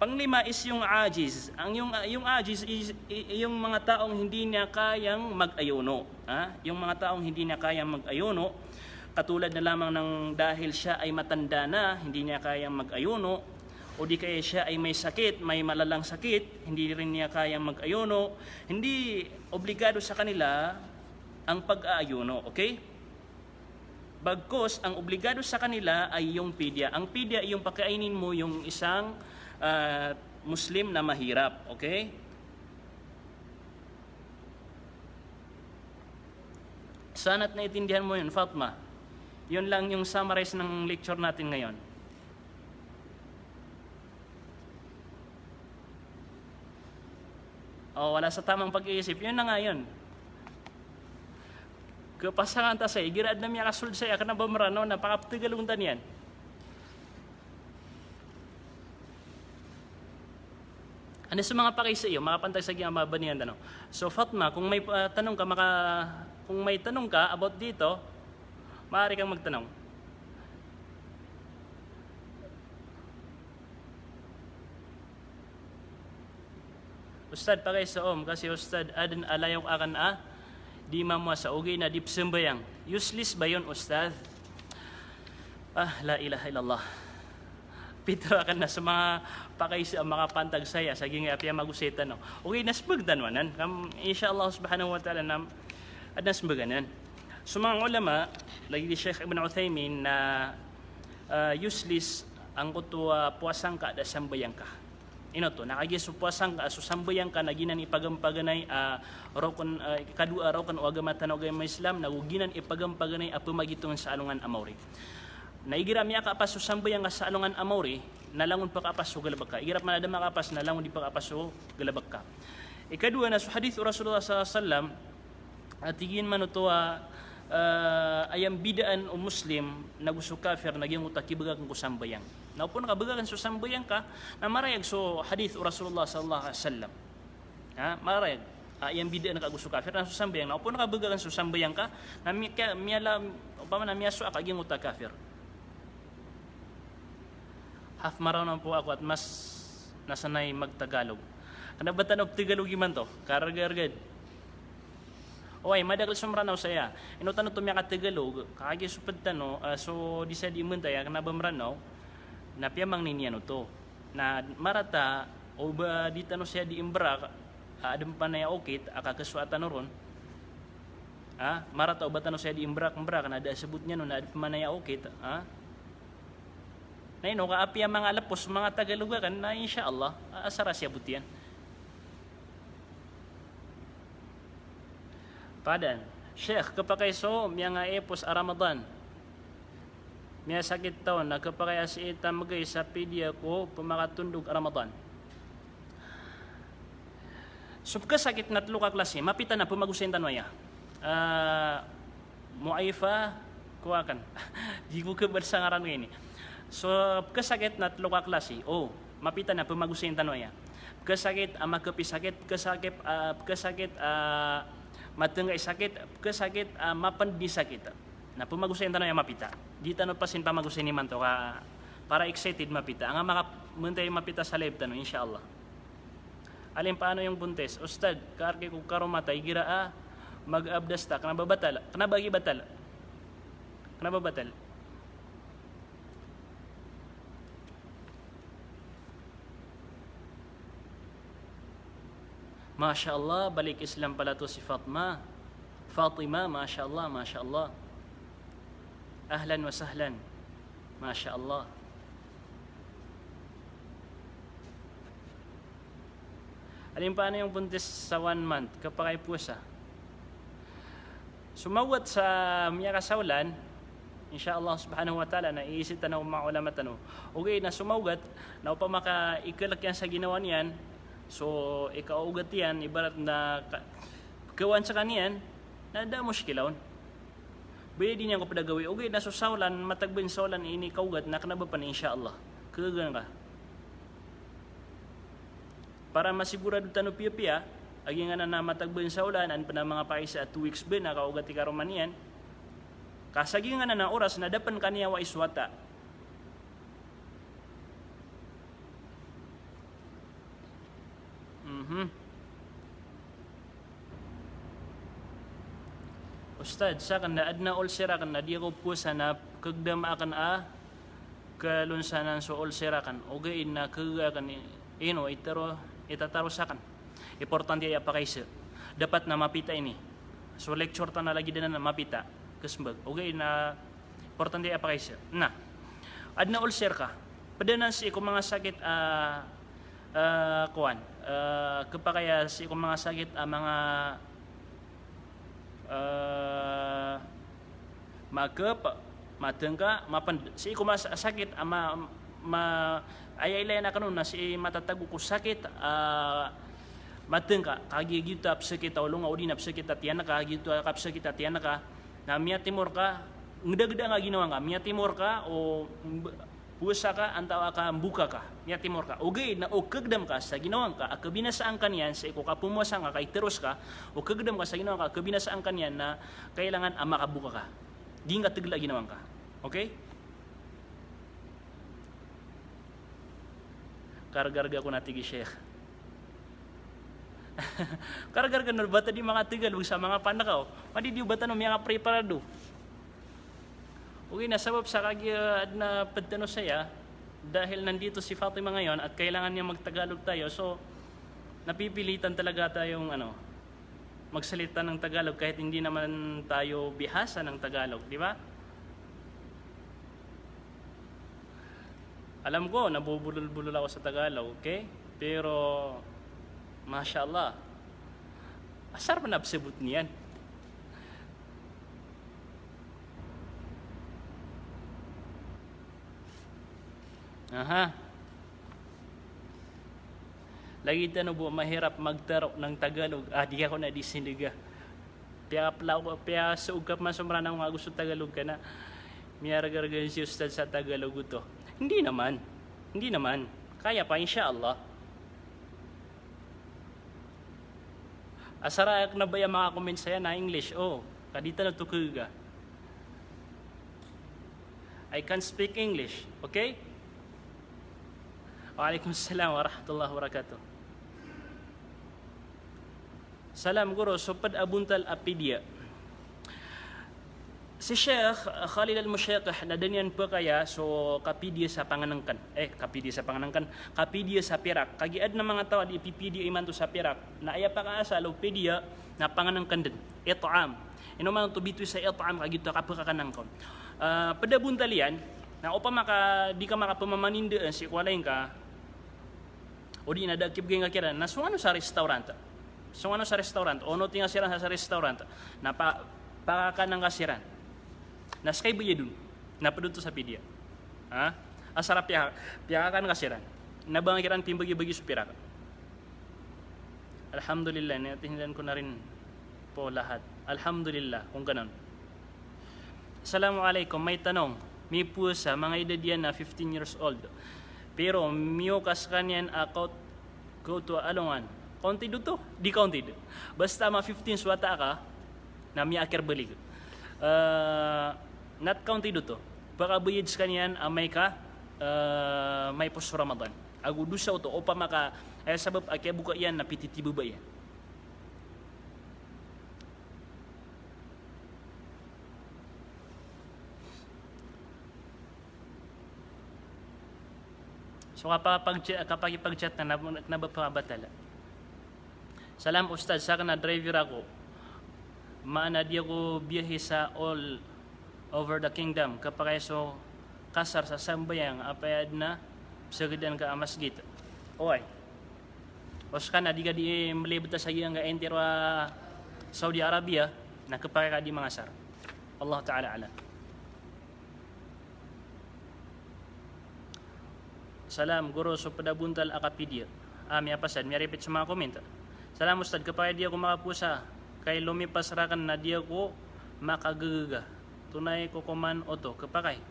Panglima is yung ajiz. Ang yung, yung ajiz is, i-, yung mga taong hindi niya kayang mag-ayuno. Ha? Yung mga taong hindi niya kayang mag-ayuno, katulad na lamang ng dahil siya ay matanda na, hindi niya kayang mag-ayuno, o di kaya siya ay may sakit, may malalang sakit, hindi rin niya kayang mag-ayuno, hindi obligado sa kanila ang pag-aayuno, okay? Bagkus, ang obligado sa kanila ay yung pidya. Ang pidya ay yung pakainin mo yung isang, ah, Muslim na mahirap. Okay? Sana't naintindihan mo yun, Fatma. Yun lang yung summarize ng lecture natin ngayon. O, wala sa tamang pag-iisip. Yun na nga yun. Kapasangan ta sa, igira adn a miyakasold saya, kna ba Mranaw na pakaptgalong ta niyan. Ano sa mga pakay sa iyo, makapantay sa giyangkaya mabaniyan tano. So, Fatma, kung may, ah, tanong ka, maka-, kung may tanong ka about dito, maaari kang magtanong. Ustadh, pakaiza om, kasi Ustadh, adn a layok akn a di mamowasa ogaid na di pzambayang. Useless ba iyan, Ustadh? Ah, la ilaha illallah. Pitharo akn na so manga pakaiza a makapantag saya sa giyangkai a piyamagosay tano. Ogaid na smbag tano anan. Ka, insha Allah subhanahu wa ta'ala, na adn a smbag anan. So manga ulama, lagid i Sheikh Ibn Uthaymin na, ah, useless angkoto a powasa ngka a da sambayang ka. Ino oto, na kagiya so powasa ngka, so sambayang ka na giyanan i pagampaganay a rokon, ah, ikadowa a rokon o agama tano a agama Islam, nago giyanan i pagampaganay a pamagitongan sa alongan a maori. Na igira miyakapas so sambayang ka sa alongan a maori, na langon pakapas so galbk ka. Igira pman a da makapas, na langon di pakapas so galbk ka. Ikadowa na so hadith o Rasulullah sallallahu alaihi wasallam, a tig iyan man oto a, ah, aya mbidaan o Muslim nago so kafir na giyangkoto a kibagakn ko sambayang. Na opama ka bagakn so sambayang ka, na marayag so hadith o Rasulullah sallallahu alaihi wasallam. Ha, marayag. Ah, aya mbidaan ka ago so kafir na so sambayang. Na opama ka bagakn so sambayang ka, na mi-, ka-, miyala, opama na miyasowa ka giyangkoto a kafir. Half Maranaw po ako at mas nasanay mag-Tagalog. Kna ba tano pTagalog imanto? Karga-rgad. Oway, madakl so Mranaw saya. Ino tano oto miyaka-Tagalog, kagiya so pd tano, ah, so di saya di imanto aya, kna ba Mranaw, na piyamangni niyan oto. Na marata, o ba di tano saya di imbrak, ah, adn pman aya okit a kakhasowa tano ron. Ah, marata o ba tano saya di imbrak-mbrak, na da a sabot niyan on na adn pman aya okit, ah. Na ino ka apiya manga lpos, manga Tagalog akn, na insha Allah, a-, asar a siyabot iyan. Padan, Sheikh, khapakay so miyanga-ipos a Ramadan. Miyasakit taw na khapakay a sii tamgay sa pidya ko pmakatondog a Ramadan. So pkhasakit na tlo ka klasi, mapita na pmagosayin tano aya. Ah, Muaifa, kowa akn. Di ko khabaloy sa ngaran ka ini. So pkhasakit na tlo ka klasi. O, mapita na pmagosayin tano aya. Pkhasakit a makhapi sakit, pkhasakit, ah, pkhasakit a matngga i sakit, pkhasakit a mapnd i sakit. Na pmagosayin tano aya mapita. Di tano pasin pamagosayin imanto ka para excited mapita. Anga makamantayi mapita sa live tano, insha Allah. Alin paano yung buntis? Ustadh, kaarki ko karoma ta igira a mag-abdas ta, kna ba batal? Kna ba giya batal? Kna ba batal? Masha Allah, balik Islam pala to si Fatma. Fatima, masha Allah, masha Allah. Ahlan wa sahlan. Masha Allah. Alin paano yung buntis sa one month, khapakay powasa? So mawgat sa miyakasaolan, insha Allah subhanahu wa ta'ala, na iisita na o manga ulama tano. Ogaid na so mawgat, na opama ka ikalk iyan sa ginawa niyan, so ikaogat iyan, ibarat na ka-, kawan skaniyan, na da mushkila on. Baya di niyan ko pd a gawii. Ogaid na so saolan, matag ba in saolan ini kaogat, na kna ba pn, insha Allah. Khagagaan ka. Para masigurado tano piyapiya, a giyanan a matag ba in saolan, an pn a manga paisa a two weeks ba na kaogat i karoma niyan. Ka sa giyanan a oras na da pn kaniya wai so wata. Mhm. Ustadh, sakn na adn a ulcer akn na di ako powasa na khagdam akn a khalonsanan so ulcer akn. Ogaid na khagaga akn i-, ino, itaro, itataro sakn. Importante aya pakaiza. Dapat na mapita ini. So lecture tano lagid anan na mapita. Khasmbag. Ogaid na importante aya pakaiza. Na, adn a ulcer ka. Pd anan sii ko manga sakit, ah, ah, kowan. Ah, khapakay a sii ko manga sakit, ah, manga, ah, makhap, matngka, mapnd. Sii ko manga sa-, sakit, ah, ma-, ma-, aya ilay akn on na sii matatago ko sakit, ah, matngka. Kagiya giyoto a psakit a olo nga, odi na psakit a tiyan ka, giyoto a kapsakit a tiyan ka. Na miyatimor ka, ngdagda nga ginawa nga, miyatimor ka, o mb-, powasa ka, antawaa ka mboka ka, miyatimor ka. Ogaid na o khagdam ka sa ginawa ngka a khabinasaan ka niyan, sii ko kapowasa nga ka iteros ka, o khagdam ka sa ginawa ngka a khabinasaan ka niyan na kailangan a makaboka ka. Di ngka tgla a ginawa ngka. Okay? Kargarga ko na tig i Sheikh. Kargar kano ba tano di makatagalog sa manga panakaw? Madi di ba tano miyakapreparado? Okay na sabap sa kagiya adn a pd tano saya, dahil nandito si Fatima ngayon at kailangan niya magtagalog tayo, so napipilitan talaga tayong ano, magsalita ng Tagalog kahit hindi naman tayo bihasa ng Tagalog, di ba? Alam ko, nabubulol-bulol ako sa Tagalog, okay? Pero, mashallah, asar man a psabot niyan. Aha. Lagid tano bo mahirap magtaro ng Tagalog. Ah, di ako na di sindiga. Piya pla-, piya sa ugkap man so mranaw nga ago so Tagalog ka na miyargargan si Ustad sa Tagalog oto. Hindi naman. Hindi naman. Kaya pa, insha Allah. Asar a kna ba iya makakomment saya na English, o, ka di tano to khaga. I can't speak English, okay? Wa alaikum salam wa rahmatullahi wa barakatuh. Salam guro, so pd a bontal a pidiya. Si Sheikh Khalil Al-Mushaqih na da niyan pkaya so kapidiya sa pangnngkn. Eh, kapidiya sa pangnngkn. Kapidiya sa pirak. Kagiya adn a manga taw a di pipidiya imanto sa pirak. Na aya pakaasal o pidiya na pangnngkn dn. It'am. Ino man oto bitoy sa it'am, kagiya oto a kapkakanngkn. Ah, pd a bontal iyan, na opama ka di ka makapmamanin dn sii ko walay ngka, o di na da a kibgay ngka kiran, na song ano sa restaurant. Song ano sa restaurant. Onotin ka siran sa, sa restaurant. Na pa, pakakann ka siran. Na ska i bayad on. Na pd oto sa pidiya. Ha? Asar a piya, piyakakann ka siran. Na ba ngka kiran pimbagibagi so pirak. Alhamdulillah, naintindihan ko na rin po lahat. Alhamdulillah, kung ganon. Assalamu alaikum, may tanong. Miyopowasa, manga idad iyan na fifteen years old. Pero miyoka skaniyan a kaot-, kaoto a alongan. Counted oto? Di counted. Basta ma fifteen so wata ka, na miyaakir balig. Eh, not counted oto. Pakabayad skaniyan amay ka, eh, maipos so Ramadan. Ago dosa oto, opama ka, eh, sabap a kiyaboka iyan na pititibaba iyan. So kapag, kapakipag-chat na, na, na ba pakabatal? Salam Ustadh, sakn na driver ako. Maana di ako biyahe sa all over the kingdom. Kapakay so kasar sa sambayang a payad na psagdan ka a masgit. Oway. O ska na di ka di mlibet sa giyangkai a entero a Saudi Arabia, na kapakay ka di mangasar. Allahu ta'ala a'lam. Salam, guro, so pd a bontal a kapidiya. Ah, miyapasad, miya-repeat so manga comment. Salam, Ustadh, kapakay di ako makaposa, kay lomipas rakn na di ako makagagaga. Tonay ko koman oto, kapakay.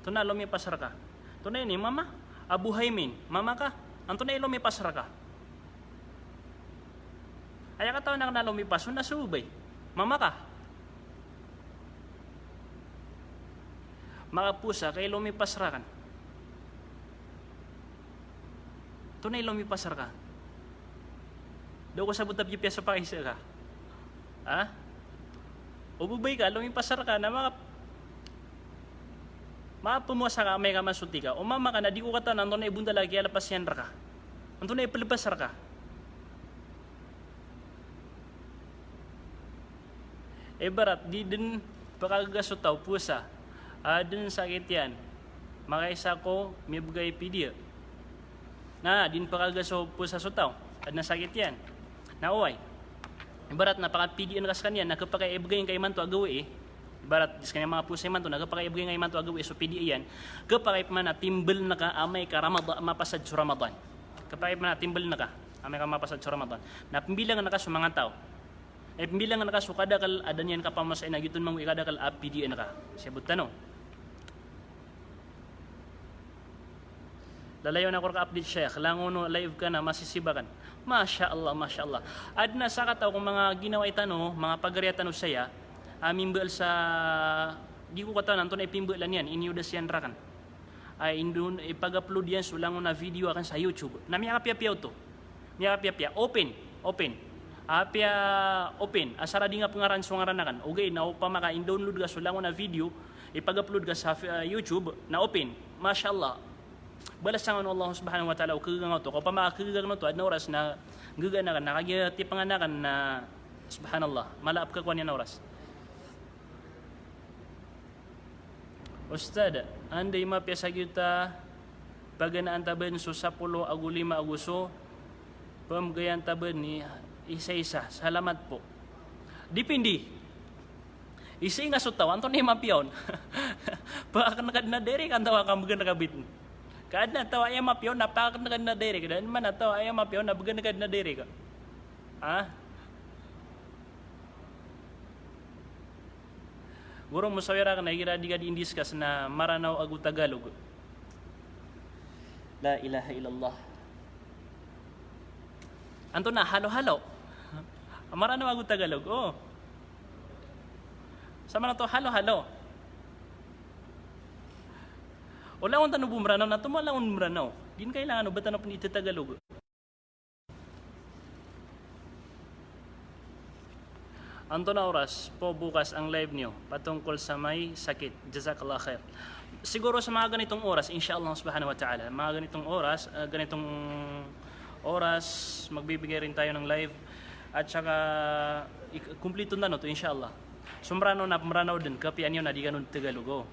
Tonaa lomipas rka? Tonaa ini, mama? Abu Haimin, mama ka? Antonaa i lomipas rka? Aya katawan akn a lomipas on na so babay. Mama ka? Makaposa ka i lomipas rakn. Tonaa i lomipas rka? Da ko sabot a pipiya so pakaiza ka. Ha? O babay ka, lomipas rka na maka-, makapmowasa ka amay ka masoti ka. O mama ka na di ko katawan antonaa i bontal a kiyalapas iyan rka. Antonaa i plpas rka. Ibarat di dn pkagaga so taw powasa, a dn sakit iyan, makaisa ko mibgay pidiya. Na di dn pkagaga so powasa so taw, adn a sakit iyan. Na oway. Ibarat na pakapidiyaan ka skaniyan, na kapakay ibgay ngka imanto a gawii. Ibarat di skaniyan makapowasa imanto, na kapakay ibgay ngka imanto a gawii so pidiya iyan. Kapakay pman a timbl ngka amay ka Ramada-, mapasad so Ramadan. Kapakay pman a timbl ngka amay ka mapasad so Ramadan. Na pmbilang ngka so manga taw. Eh, pmbilang ngka so kadakl a da niyan kapamowasai na giyoto mambo i kadakl a pidiyaan ka. Siyabot tano. Lalayon ako rka update, Sheikh. Langon o live ka na masisibakan. Masha Allah, masha Allah. Adn a sakataw ko manga ginawai tano, manga pagariya tano saya, a mimbaal sa, di ko katawan antonaa i pimbaalan iyan, iniyodasiyan rakn. Ay, indon ipag-upload iyan so langon a video akn sa YouTube. Na miyakapiyapiya oto. Miyakapiyapiya, open, open. Apiya open, asar a di nga pngaran so ngaran akn. Ogaid na opama ka in-download ka so langon a video, ipag-upload ka sa, ah, YouTube, na open. Masha Allah. Balasan kano o Allah subhanahu wa ta'ala o kagaga ngka oto. Ka opama ka kagaga kano oto, adn a oras na gaga akn, na kagiya tipangan akn na, subhanallah, mala a pkakowa niyan a oras. Ustad, anda i mapiya sa giyoto a paganaan ta bn so sapolo ago lima ago so pmbgayaan ta bn i isa-isa? Salamat po. Dipindi. Isa nga so taw, antonaa i mapiya on? Pakakn ka dn a direct antawa ka mbgan ka bit. Ka adn a taw a aya mapiya on na pakakn ka dn a direct. Da dn man a taw a aya mapiya on na bgan ka dn a direct. Ha? Guro, mosawira akn a igira di ka di in-discuss na Maranaw ago Tagalog. La ilaha illallah. Antonaa, halo-halo? Maranaw ago Tagalog, o. Sa maana oto, halo-halo. O langon tano bo Mranaw, na tomo a langon Mranaw. Di kailangan o ba tano pn ita-Tagalog. Antonaa oras po bukas ang live niyo patungkol sa may sakit? Jazakallah khair. Siguro sa mga ganitong oras, insha Allah subhanahu wa ta'ala. Mga ganitong oras, ah, ganitong oras, magbibigay rin tayo ng live. At saka, ik-, kumplito na, no, to, insha Allah. So Mranaw na, Mranaw dn, kapiya niyo na di kano Tagalog, o.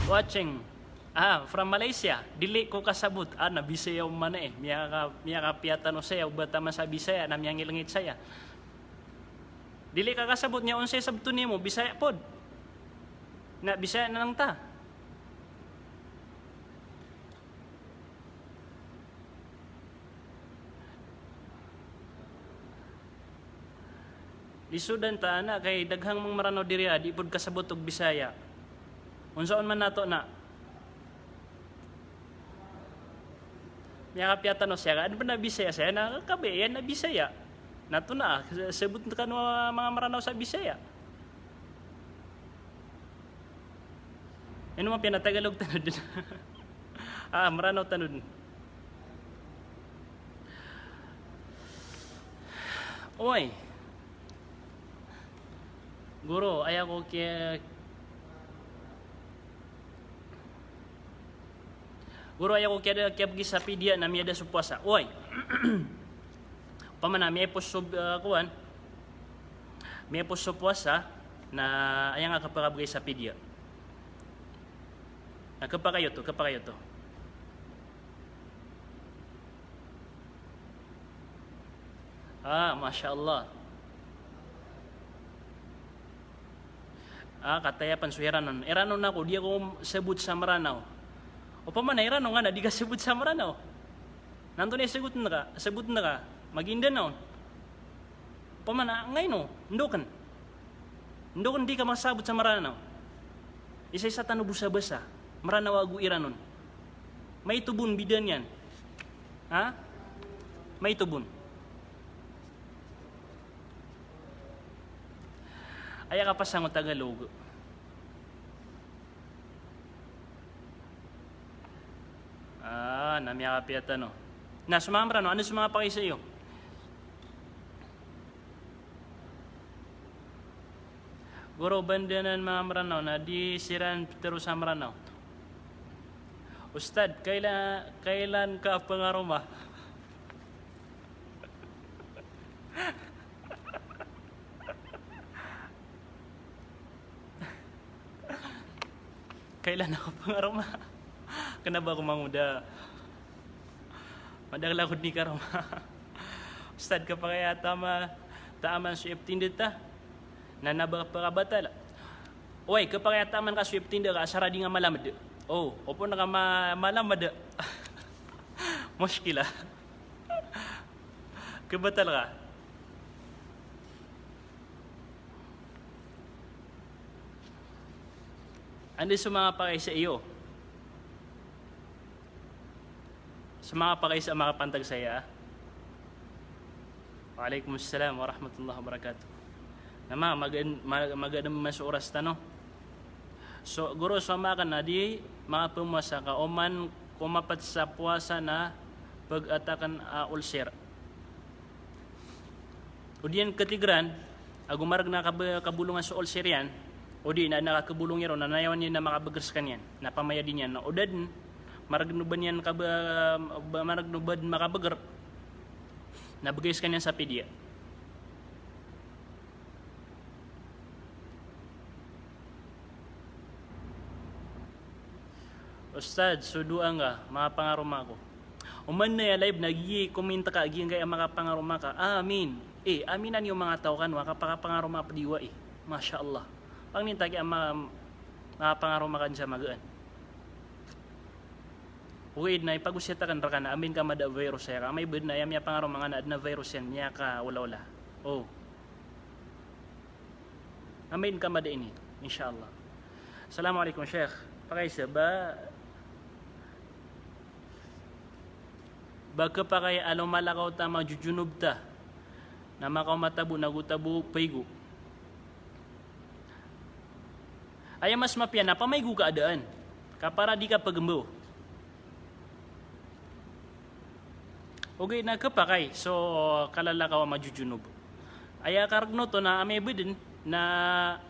Watching. Ah, from Malaysia. Dili ko kasabot. Ah, na Bisaya on man e. Miyaka-, miyakapiya tano saya, o ba taman sa Bisaya, na miyangilngit saya. Dili ka kasabot niyan onsay sabton iyan, Bisaya pod. Na Bisaya na lang ta. Isodan ta, na, kay daghang manga Mranaw diri a di pod kasabot o Bisaya. Onsa on man ato na miyakapiya tano saya, ka adn pn a Bisaya saya, na kabiya iyan na Bisaya. Na antonaa, sabot kano a manga Mranaw sa Bisaya. Ino mapiya na Tagalog tano dn. Ah, Mranaw tano dn. Oy. Guro, aya ko kiya-, Guro, aya ko kiyada, kiyabgi sa pidya na miyada so powasa. Oy. Opama na miyaipos so, ah, kowan. Miyaipos so powasa na aya nga kapakabgay sa pidya. Na kapakay oto, kapakay oto. Ah, masha Allah. Ah, kataya pn so Iranon. Iranon ako, di ako sabot sa Mranaw. Opama na Iranon nga na di ka sabot sa Mranaw. Na antonaa i sabotn ka, sabotn ka, Maguindanao. Opama na, ngaino, ndokn. Ndokn di ka masabot sa Mranaw. Isa-isa tano bo sa basa, Mranaw ago Iranon. Maito bo on bida niyan. Ha? Maito bo on. Aya kapasang o Tagalog. Ah, na miyakapiya tano. Na so manga Mranaw, ano so manga pakay sa iyo? Guro, banda nan manga Mranaw na di siran pitharo sa Mranaw. Ustad, kaila-, kailan ka pangaroma? Kailan ako pangaroma? Kna ba ako mangoda? Madakl ako di karoma. Ustad, kapakay a tama, taaman so iptinda ta. Na kna ba pakabatal. Oy, kapakay a taaman ka so iptinda ka, asar a di nga malamd. O, opama ka ma-, malamd. Mushkila. Kabatal ka. Anda so manga pakay sa iyo? So manga pakay sa makapantag saya. Wa alaikum assalam wa rahmatullahi wa barakatuh. Na ma-, magaan, ma-, magaan man so oras tano. So, goro, so makan na di makapmowasa ka oman ko mapat sa powasa na pagatakan a ulcer. O di niyan katigeran, ago mareg na kab-, kabolongan so ulcer iyan, o di na, na kabolong iyan ron, na nayawan iyan na makabagr sekaniyan, na pamayadi niyan, na o da den, mareg no ba niyan kab-, ba, mareg no ba den makabagr, na begay sekaniyan sa pidya. Ustadz, so doa nga, makapangaroma ako. Oman na aya live na gii comment ka, giyangkai a makapangaroma ka. Amin. Eh, aminan iyo manga taw kano a kapakapangaroma ped iyo a, eh. Masha Allah. Pangnin ta ki a ma-, makapangaroma kan sa magaan. Ogaid na ipagosiyat aken rekana, amay ka mada a virus aya ka. Amay bed na aya miyapangaroma nga na aden a virus iyan, miyakaolaola. O. Amay ka mada ini, insha Allah. Assalamu alaikum, Sheikh. Pakaiza ba, ba kepakay a lomalakaw ta, majojonob ta, na makaoma tabo, na go tabo paigo. Aya mas mapiya na pamaygo ka a daan. Ka para di ka pegembo. Ogaid na kepakay so kalalakaw a majojonob. Aya kareg oto na amay beden na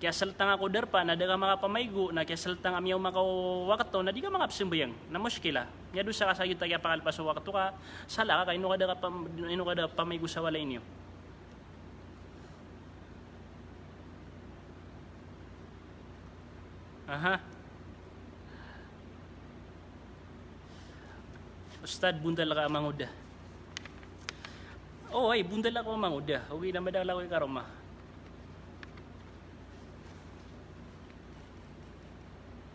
kiyaseltang ako darpa na da ka makapamaygo, na kiyaseltang a miyaoma ka o wakto na di ka makapesembayang. Na moskila. Miyadosa ka sa giyoto a kiyapakalpas o wakto ka, sala ka, ka ino ka da ka pam-, ino ka da pamaygo sa walay niyo. Aha. Ustadh, bontal ka a mangoda. O, ay, bontal ako a mangoda. Ogaid na madakel ako i karoma.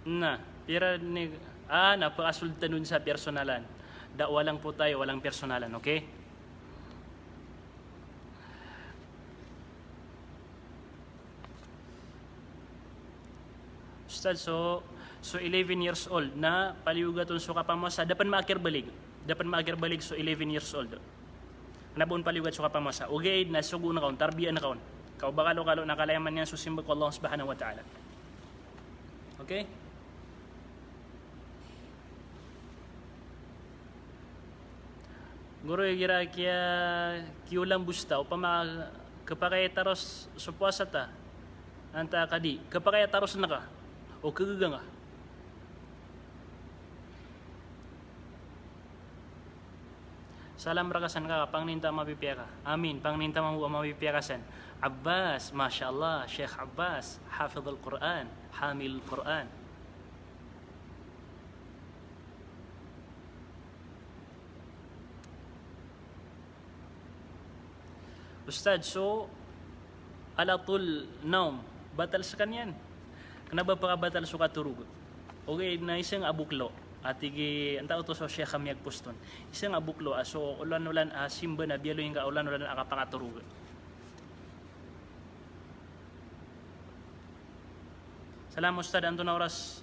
Na, pira ni, ah, na pakasold tano on sa personalan. Da, walang po tayo, walang personalan, okay? Ustadh, so, so eleven years old na paliyogat on so kapamowasa, da pen maakir balig. Da pen maakir balig so eleven years old. Kena ba on paliyogat so kapamowasa. Ogaid na sogoon ka on, tarbiyaan ka on. Ka o ba kalokalo na kalayaman iyan so simba ko Allah Subhanahu wa Ta'ala. Okay? Goro, igira kiya, kiyolambosta, opama kepakay a taros so powasa ta, antaa ka di, kepakay a taros na ka, o kegega nga. Salam reka san ka, pangnin ta a mapipiya ka. Amin, pangnin ta mambo a mapipiya ka san. Abbas, masha Allah, Sheikh Abbas, Hafidhul Quran, Hamil Quran. Ustadh, so ala tul naum, batal sekaniyan. Kena ba pekabatal so katorog? Ogaid na iseng a boklo. A tig i, antaa oto so Sheikh a miyagpost on. Iseng a boklo a so olan-olan a simba na biyaloy ngka a olan-olan a kapakatorog. Salam Ustadh, antonaa oras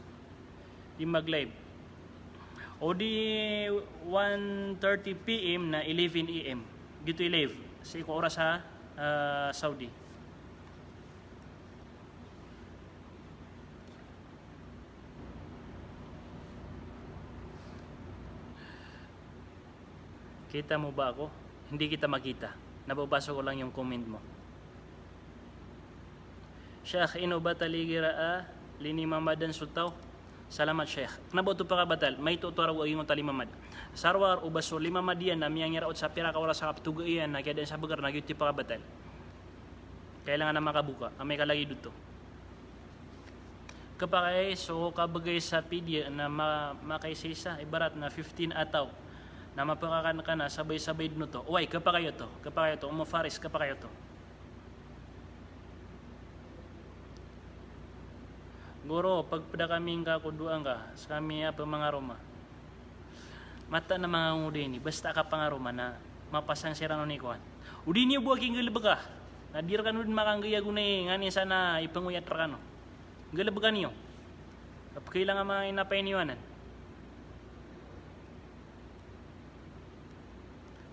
di mag-live? O di one thirty P M na eleven A M. Giyoto i live sii ko oras a, ah, Saudi. Kita mo ba ako? Hindi kita makita. Nababasa ko lang yung comment mo. Sheikh, ino batal igira a linimamadan so taw? Salamat, Sheikh. Kena ba oto pakabatal? Maito oto a ragon a giyoto a limamad. Sa rowar o ba so limamad iyan na miyangiraot sa pira ka oras a kapetoga iyan na kiyadaan sa beger na giyoto i pakabatal. Kailangan a makaboka amay ka lagid oto. Kepakay so kabegay sa pidya na ma-, makaisaisa, ibarat na fifteen a taw na mapakakan ka na sabay-sabay den oto. Oway, kepakay oto, kepakay oto, Ummu Faris, kepakay oto. Goro, pagpeda kami ngka ko doa ngka, sekami a pemangaroma. Mataan a manga ngoda ini, basta a kapangaroma na mapasang siran on i kowan. O di niyo bo aki nggalebeka. Na di rekano den makanggay a gona i nganin san a ipengoyat rekano. Nggalebeka niyo. Kapekailang a manga inapay niyo anan.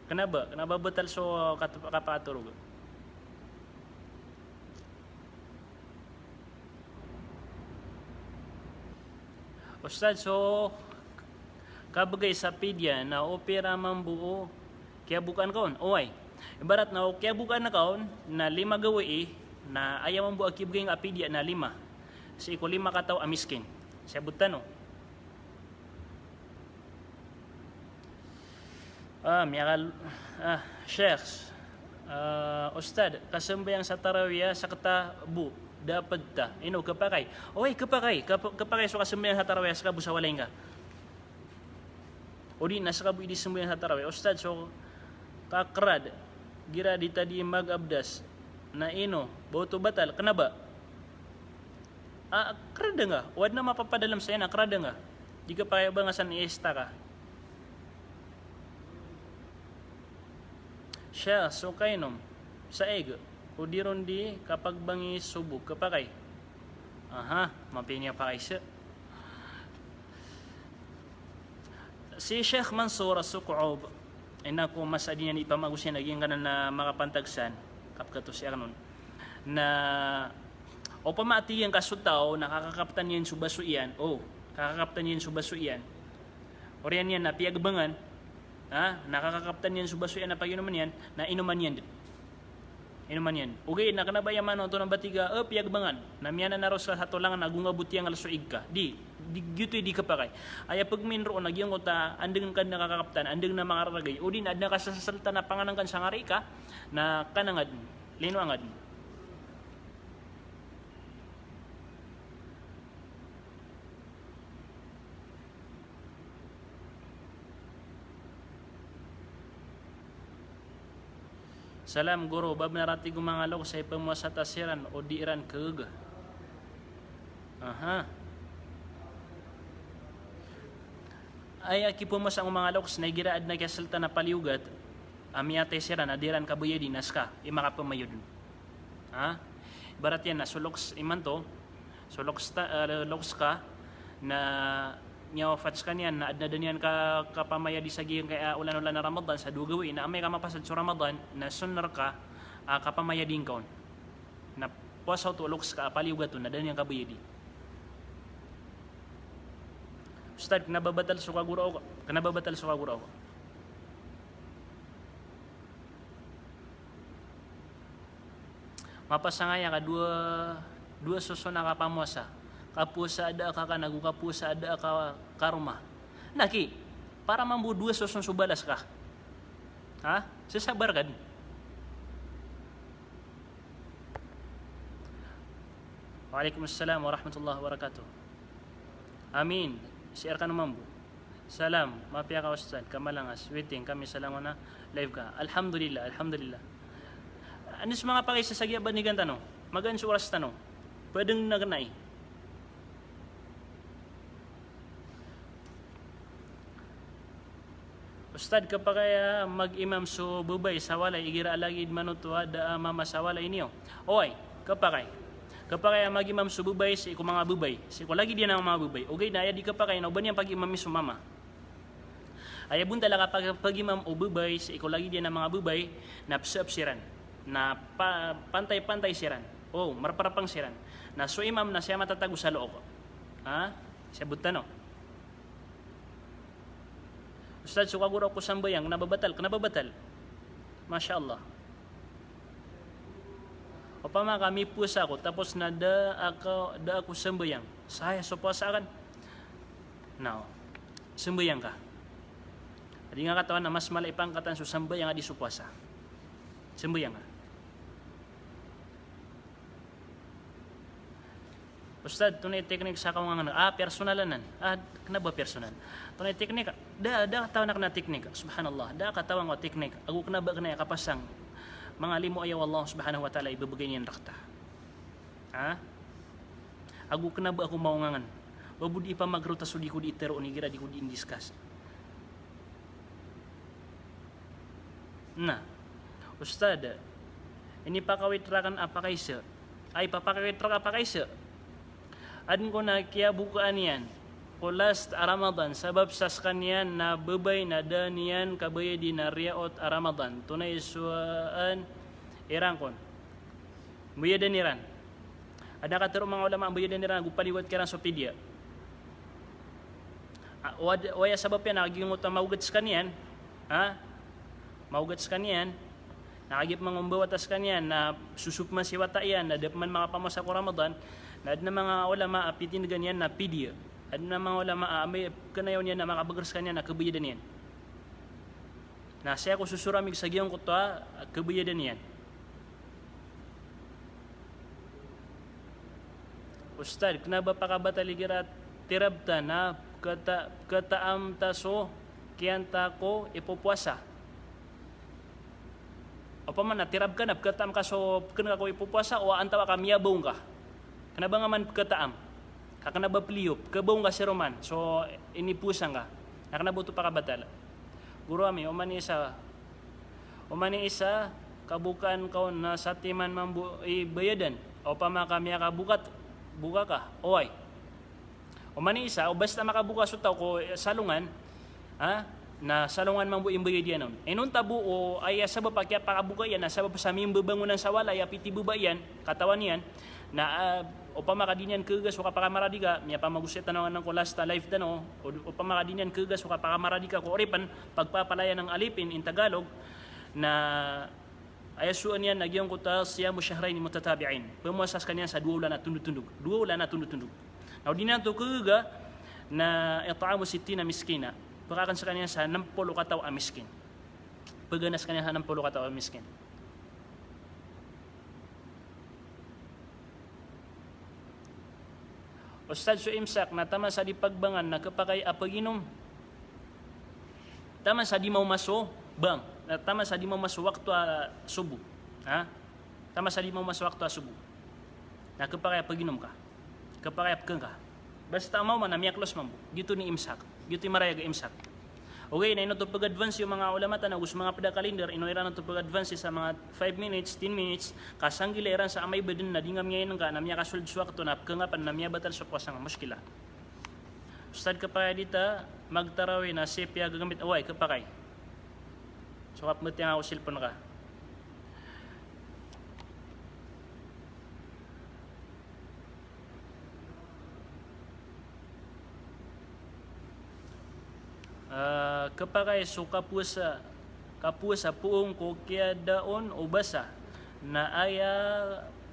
Kena ba, kena ba betal so kat-, kapakatorog? Ustadh, so kabgay sa pidya na o pira mambo o kiyabokaan ka on? Oway. Ibarat na o kiyabokaan ka on na lima gawii, na aya mambo a kibgay nga a pidya na lima. Sii ko lima kataw a miskin. Siyabot tano. Ah, miyakal-, ah, Sheikh, ah, Ustadh, kasambayang sa tarawih a sakta bo, da a pd ta. Ino, khapakay? Oway, khapakay. Khap-, khapakay so kasambayang sa tarawih a ska bo sa walay ngka. O di na ska bo i di sambayang sa tarawih. Ustadh, so kakrad, igira di ta di mag-abdas. Na ino, ba oto batal? Kna ba? Ah, krada nga. O adn a mapapadalm sa iyan a krada nga. Di ka pakay o ba nga san i-ista ka. Siya, so kainom sa ig, o di ron di kapagbangi so bo, khapakay? Aha, mapiya niyan pakay sa. Si Sheikh Mansour As-Suqub, ina ko masa di niyan ipamago siyan a giyangkanan a makapantag san, kapkato si Arnon. Na opama a tig iyan ka so taw na kakakaptan iyan so baso iyan, o, kakakaptan iyan so baso iyan. Oriyan iyan na piyagbangan, ha? Na kakakaptan iyan so baso iyan a paginoman iyan, na inoman iyan dn. Inoman iyan. Ogaid na kna ba aya maana oto na ba tig a, eh, piyagbangan. Na miyananaro ska sa tolang na gongabot iyan ngka so ig ka. Di, di, giyoto i di khapakay. Aya pagmin roo na giyangkoto a andang ka dn a kakakaptan, andang na makararagay. O di na adn a kasasaltan a panganangkan sa ngari ka, na kanangan dn. Lino angan dn. Salam guro, ba bnar a tig o manga loks a ipmowasa ta siran o di iran khagaga? Aha. Aya kipmowasa o manga loks na igira adn a kiyasltan a paliyogat a miyatay siran a di iran kabayadi na ska i makapmayod on. Ha? Ibarat iyan na so loks imanto, so loks ta, eh, loks ka, na miyawafat skaniyan, na adn a da niyan ka, kapamayadi sa giyangkaya, eh, olan-olan a Ramadan, sa dowa gawii, na amay ka mapasad so Ramadan, na sunnah rka a kapamayadi ngka on. Na powasa oto o loks ka a paliyogat on, na da niyan kabayadi. Ustadh, kna ba batal so kagoraan ko, kna ba batal so kagoraan ko. Mapasang aya ka dowa, dowa soson a kapamowasa. Kapowasa a da a kakan ago kapowasa a da a ka, karoma. Na ki, para mambo dowa soson so balas ka. Ha? Sasabar ka dn. Wa alaikum assalam warahmatullahi wabarakatuh. Amin. Si Erkan mambo. Salam, mapiya ka Ustadh, ka Malangas, waiting kami sa langon a live ka. Alhamdulillah, alhamdulillah. Anda so manga pakaiza sa giya banigan tano? Magaan so oras tano. Pwedeng na kanai. Ustadh, khapakay a mag-imam so babay sa walay igira a lagid manoto a da a mama sa walay niyo? Oway, khapakay. Khapakay a mag-imam so babay sii ko manga babay. Sii ko lagid iyan a manga babay. Ogaid na aya di khapakay na o ba niyan pag-imami so mama. Aya bontal a kapag-, pag-imam o babay sii ko lagid iyan a manga babay na psaap siran. Na pa-, pantay-pantay siran. O, marparapang siran. Na so imam na siya matatago sa look. Ha? Siya botano. Ustadh, so kagoraan ko sambayang, kena ba batal, kena ba batal. Masha Allah. Opama ka mipowasa ako, tapos na da ako, da ako sambayang. Sah so powasa aken? Na, sambayang ka. Adi nga katawan na mas mala i pangkatan so sambayang a di so powasa. Sambayang ka. Ustadh, tonaa i teknik sa kaongangen? Ah, personal anan. Ah, kena ba personal? Tonaa i teknik? Da, da katawan aken a teknik. Subhanallah. Da katawan ko a teknik. Ago kena ba aken a kapasang manga limo a ayaw o Allah subhanahu wa ta'ala a ibebegay niyan rekta. Ha? Ago kena ba ako maongangen. Ba bo di ipamagrota so di ko di itero igira di ko di indiscuss. Na, Ustadh, inipakawit raken a pakaiza. Ay, ipapakawit rek a pakaiza. Aden ko na kiyabokaan iyan ko last a Ramadan, sabap sa sekaniyan na babay na da niyan kabayadi na riyaot a Ramadan. Tonaa i sowaan iran kon. Mbayadan iran. Aden a katero o manga olama a mbayadan iran ago paliyogat kiran so pidya. A, o ad-, o aya sabap iyan na giyangkoto a maogat skaniyan, ha? Maogat skaniyan, na kagiya pman o mbawata skaniyan na sosopman si wata iyan, na da pman makapamowasa ko Ramadan, na adn a manga ulama a pitindgan iyan na pidya. Adn a manga ulama a amay pkhayawn iyan na makabagr skaniyan na khabayadan iyan. Na saya ko sosoramig sa giyangkoto a khabayadan iyan. Ustad, kna ba pakabatal igira tirab ta na pkhata-, pkhataam ta so kiyan ta ko ipopowasa? Opama na tirab ka na pkhataam ka so pkn ka ko ipopowasa, o antawaa ka miyabaong ka. Kna ba nga man pkhataam. Ka kna ba pliyo, pkhabaong ka siroman so inipowasa ngka. Na kna ba oto pakabatal. Guro ami, oman i isa, oman i isa, kabokaan ka on na satiman mambo i bayadan. Opama ka miyakabokat, boka ka, oway. Oman i isa, o basta makaboka so taw ko, eh, salongan, ha? Na salongan mambo i mbayad iyan on. Inonta bo o aya sabap a kiyapakaboka iyan, na sabap sa mimbabangonan sa walay a pitibaba iyan, katawan iyan, na, ah, opama ka di niyan khaga so kapakamaradi ka, miyapamagosay tano anan ko last a live tano, o opama ka di niyan khaga so kapakamaradi ka ko oripn, pagpapalayanan ng alipin in Tagalog, na aya soan iyan na giyangkoto a siyamu shahrayn mutatabi'ayn. Pmowasa skaniyan sa dowa olan a tondotondog. Dowa olan a tondotondog. Na o di niyan oto khaga na it'amu sittina miskina. Pkhakan skaniyan sa nm polo kataw a miskin. Pagana skaniyan sa nm polo kataw a miskin. Ustad, so imsak na taman sa di pagbangan na khapakay a paginom. Taman sa di maoma so bang, na taman sa di maoma so wakto a sobo. Ha? Taman sa di maoma so wakto a sobo. Na khapakay a paginom ka. Khapakay a pkn ka. Basta maoma na miyaklos mambo. Giyoto i imsak. Giyoto i marayag a imsak. Ogaid na ino oto pag-advance o manga ulama tano, ago so manga pd a calendar, ino iran oto pag-advance sa manga five minutes, ten minutes, ka sanggila iran sa amay ba dn na di nga miyainngka, na miyakasold so wakto, na pkn ka pn, na miyabatal so powasa nga, mushkila. Ustad, khapakay a di ta magtarawih na sii piyagagamit, oway, khapakay. So kapmbtn ako cellphone ka. Ah, khapakay so kapowasa, kapowasa poon ko kiyadaon o basa, na aya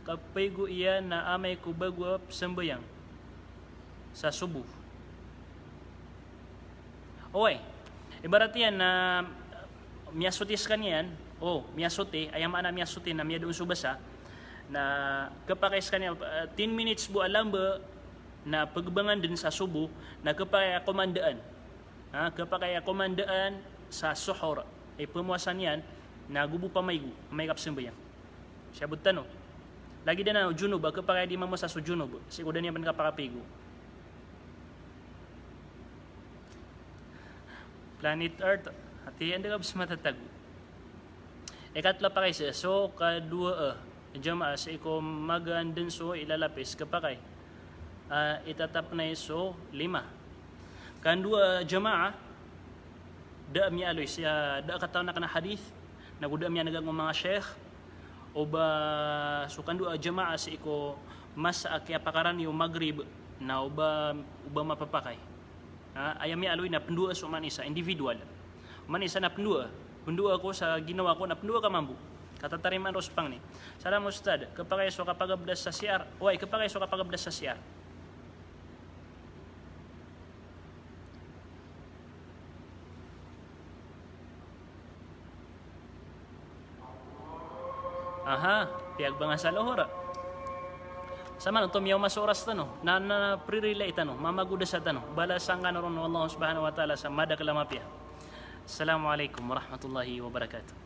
kapaigo iyan na amay ko bago a pzambayang sa sobo. Oway, ibarat iyan na miyasoti skaniyan, o, miyasoti, aya maana miyasoti na miyadaon so basa, na khapakay skaniyan, eh, ten minutes bo a lamba na pagbangan dn sa sobo, na khapakay a komandaan. Ha, khapakay a komandaan sa suhur, i pmowasa niyan, na go bo pamaigo, amay ka pzambayang. Siyabot tano. Lagid anan o junub, a khapakay a di mamowasa so junub, sii ko da niyan pn kapakapaigo. Planet Earth, ati anda ka bs matatago. Ikatlo a pakay sii, so kadowa a jamaah sii ko magaan dn so ilalapis, khapakay a itatap na i so lima. Kandowa a jamaah, da a miyaaloy sii, ah, da a katawan a kna hadith, nago da a miyanegg o manga sheikh, o ba so kandowa a jamaah sii ko masa a kiyapakarani o Maghrib, na o ba, o ba mapapakay. Ha, aya miyaaloy na pndowa so oman isa, individual. Oman isa na pndowa. Pndowa ko sa ginawa ko na pndowa ka mambo. Katatarimaan ron so pangni. Salam Ustad, khapakay so kapagabdas sa C R. Oway, khapakay so kapagabdas sa C R. Aha, piyagbangan sa lohor. Saman oto miyaoma so oras tano, na, na, na, pririlai tano, mamagodasa tano, balasan kano ron o Allah subhanahu wa ta'ala sa madakl a mapiya. Assalamu alaikum warahmatullahi wabarakatuh.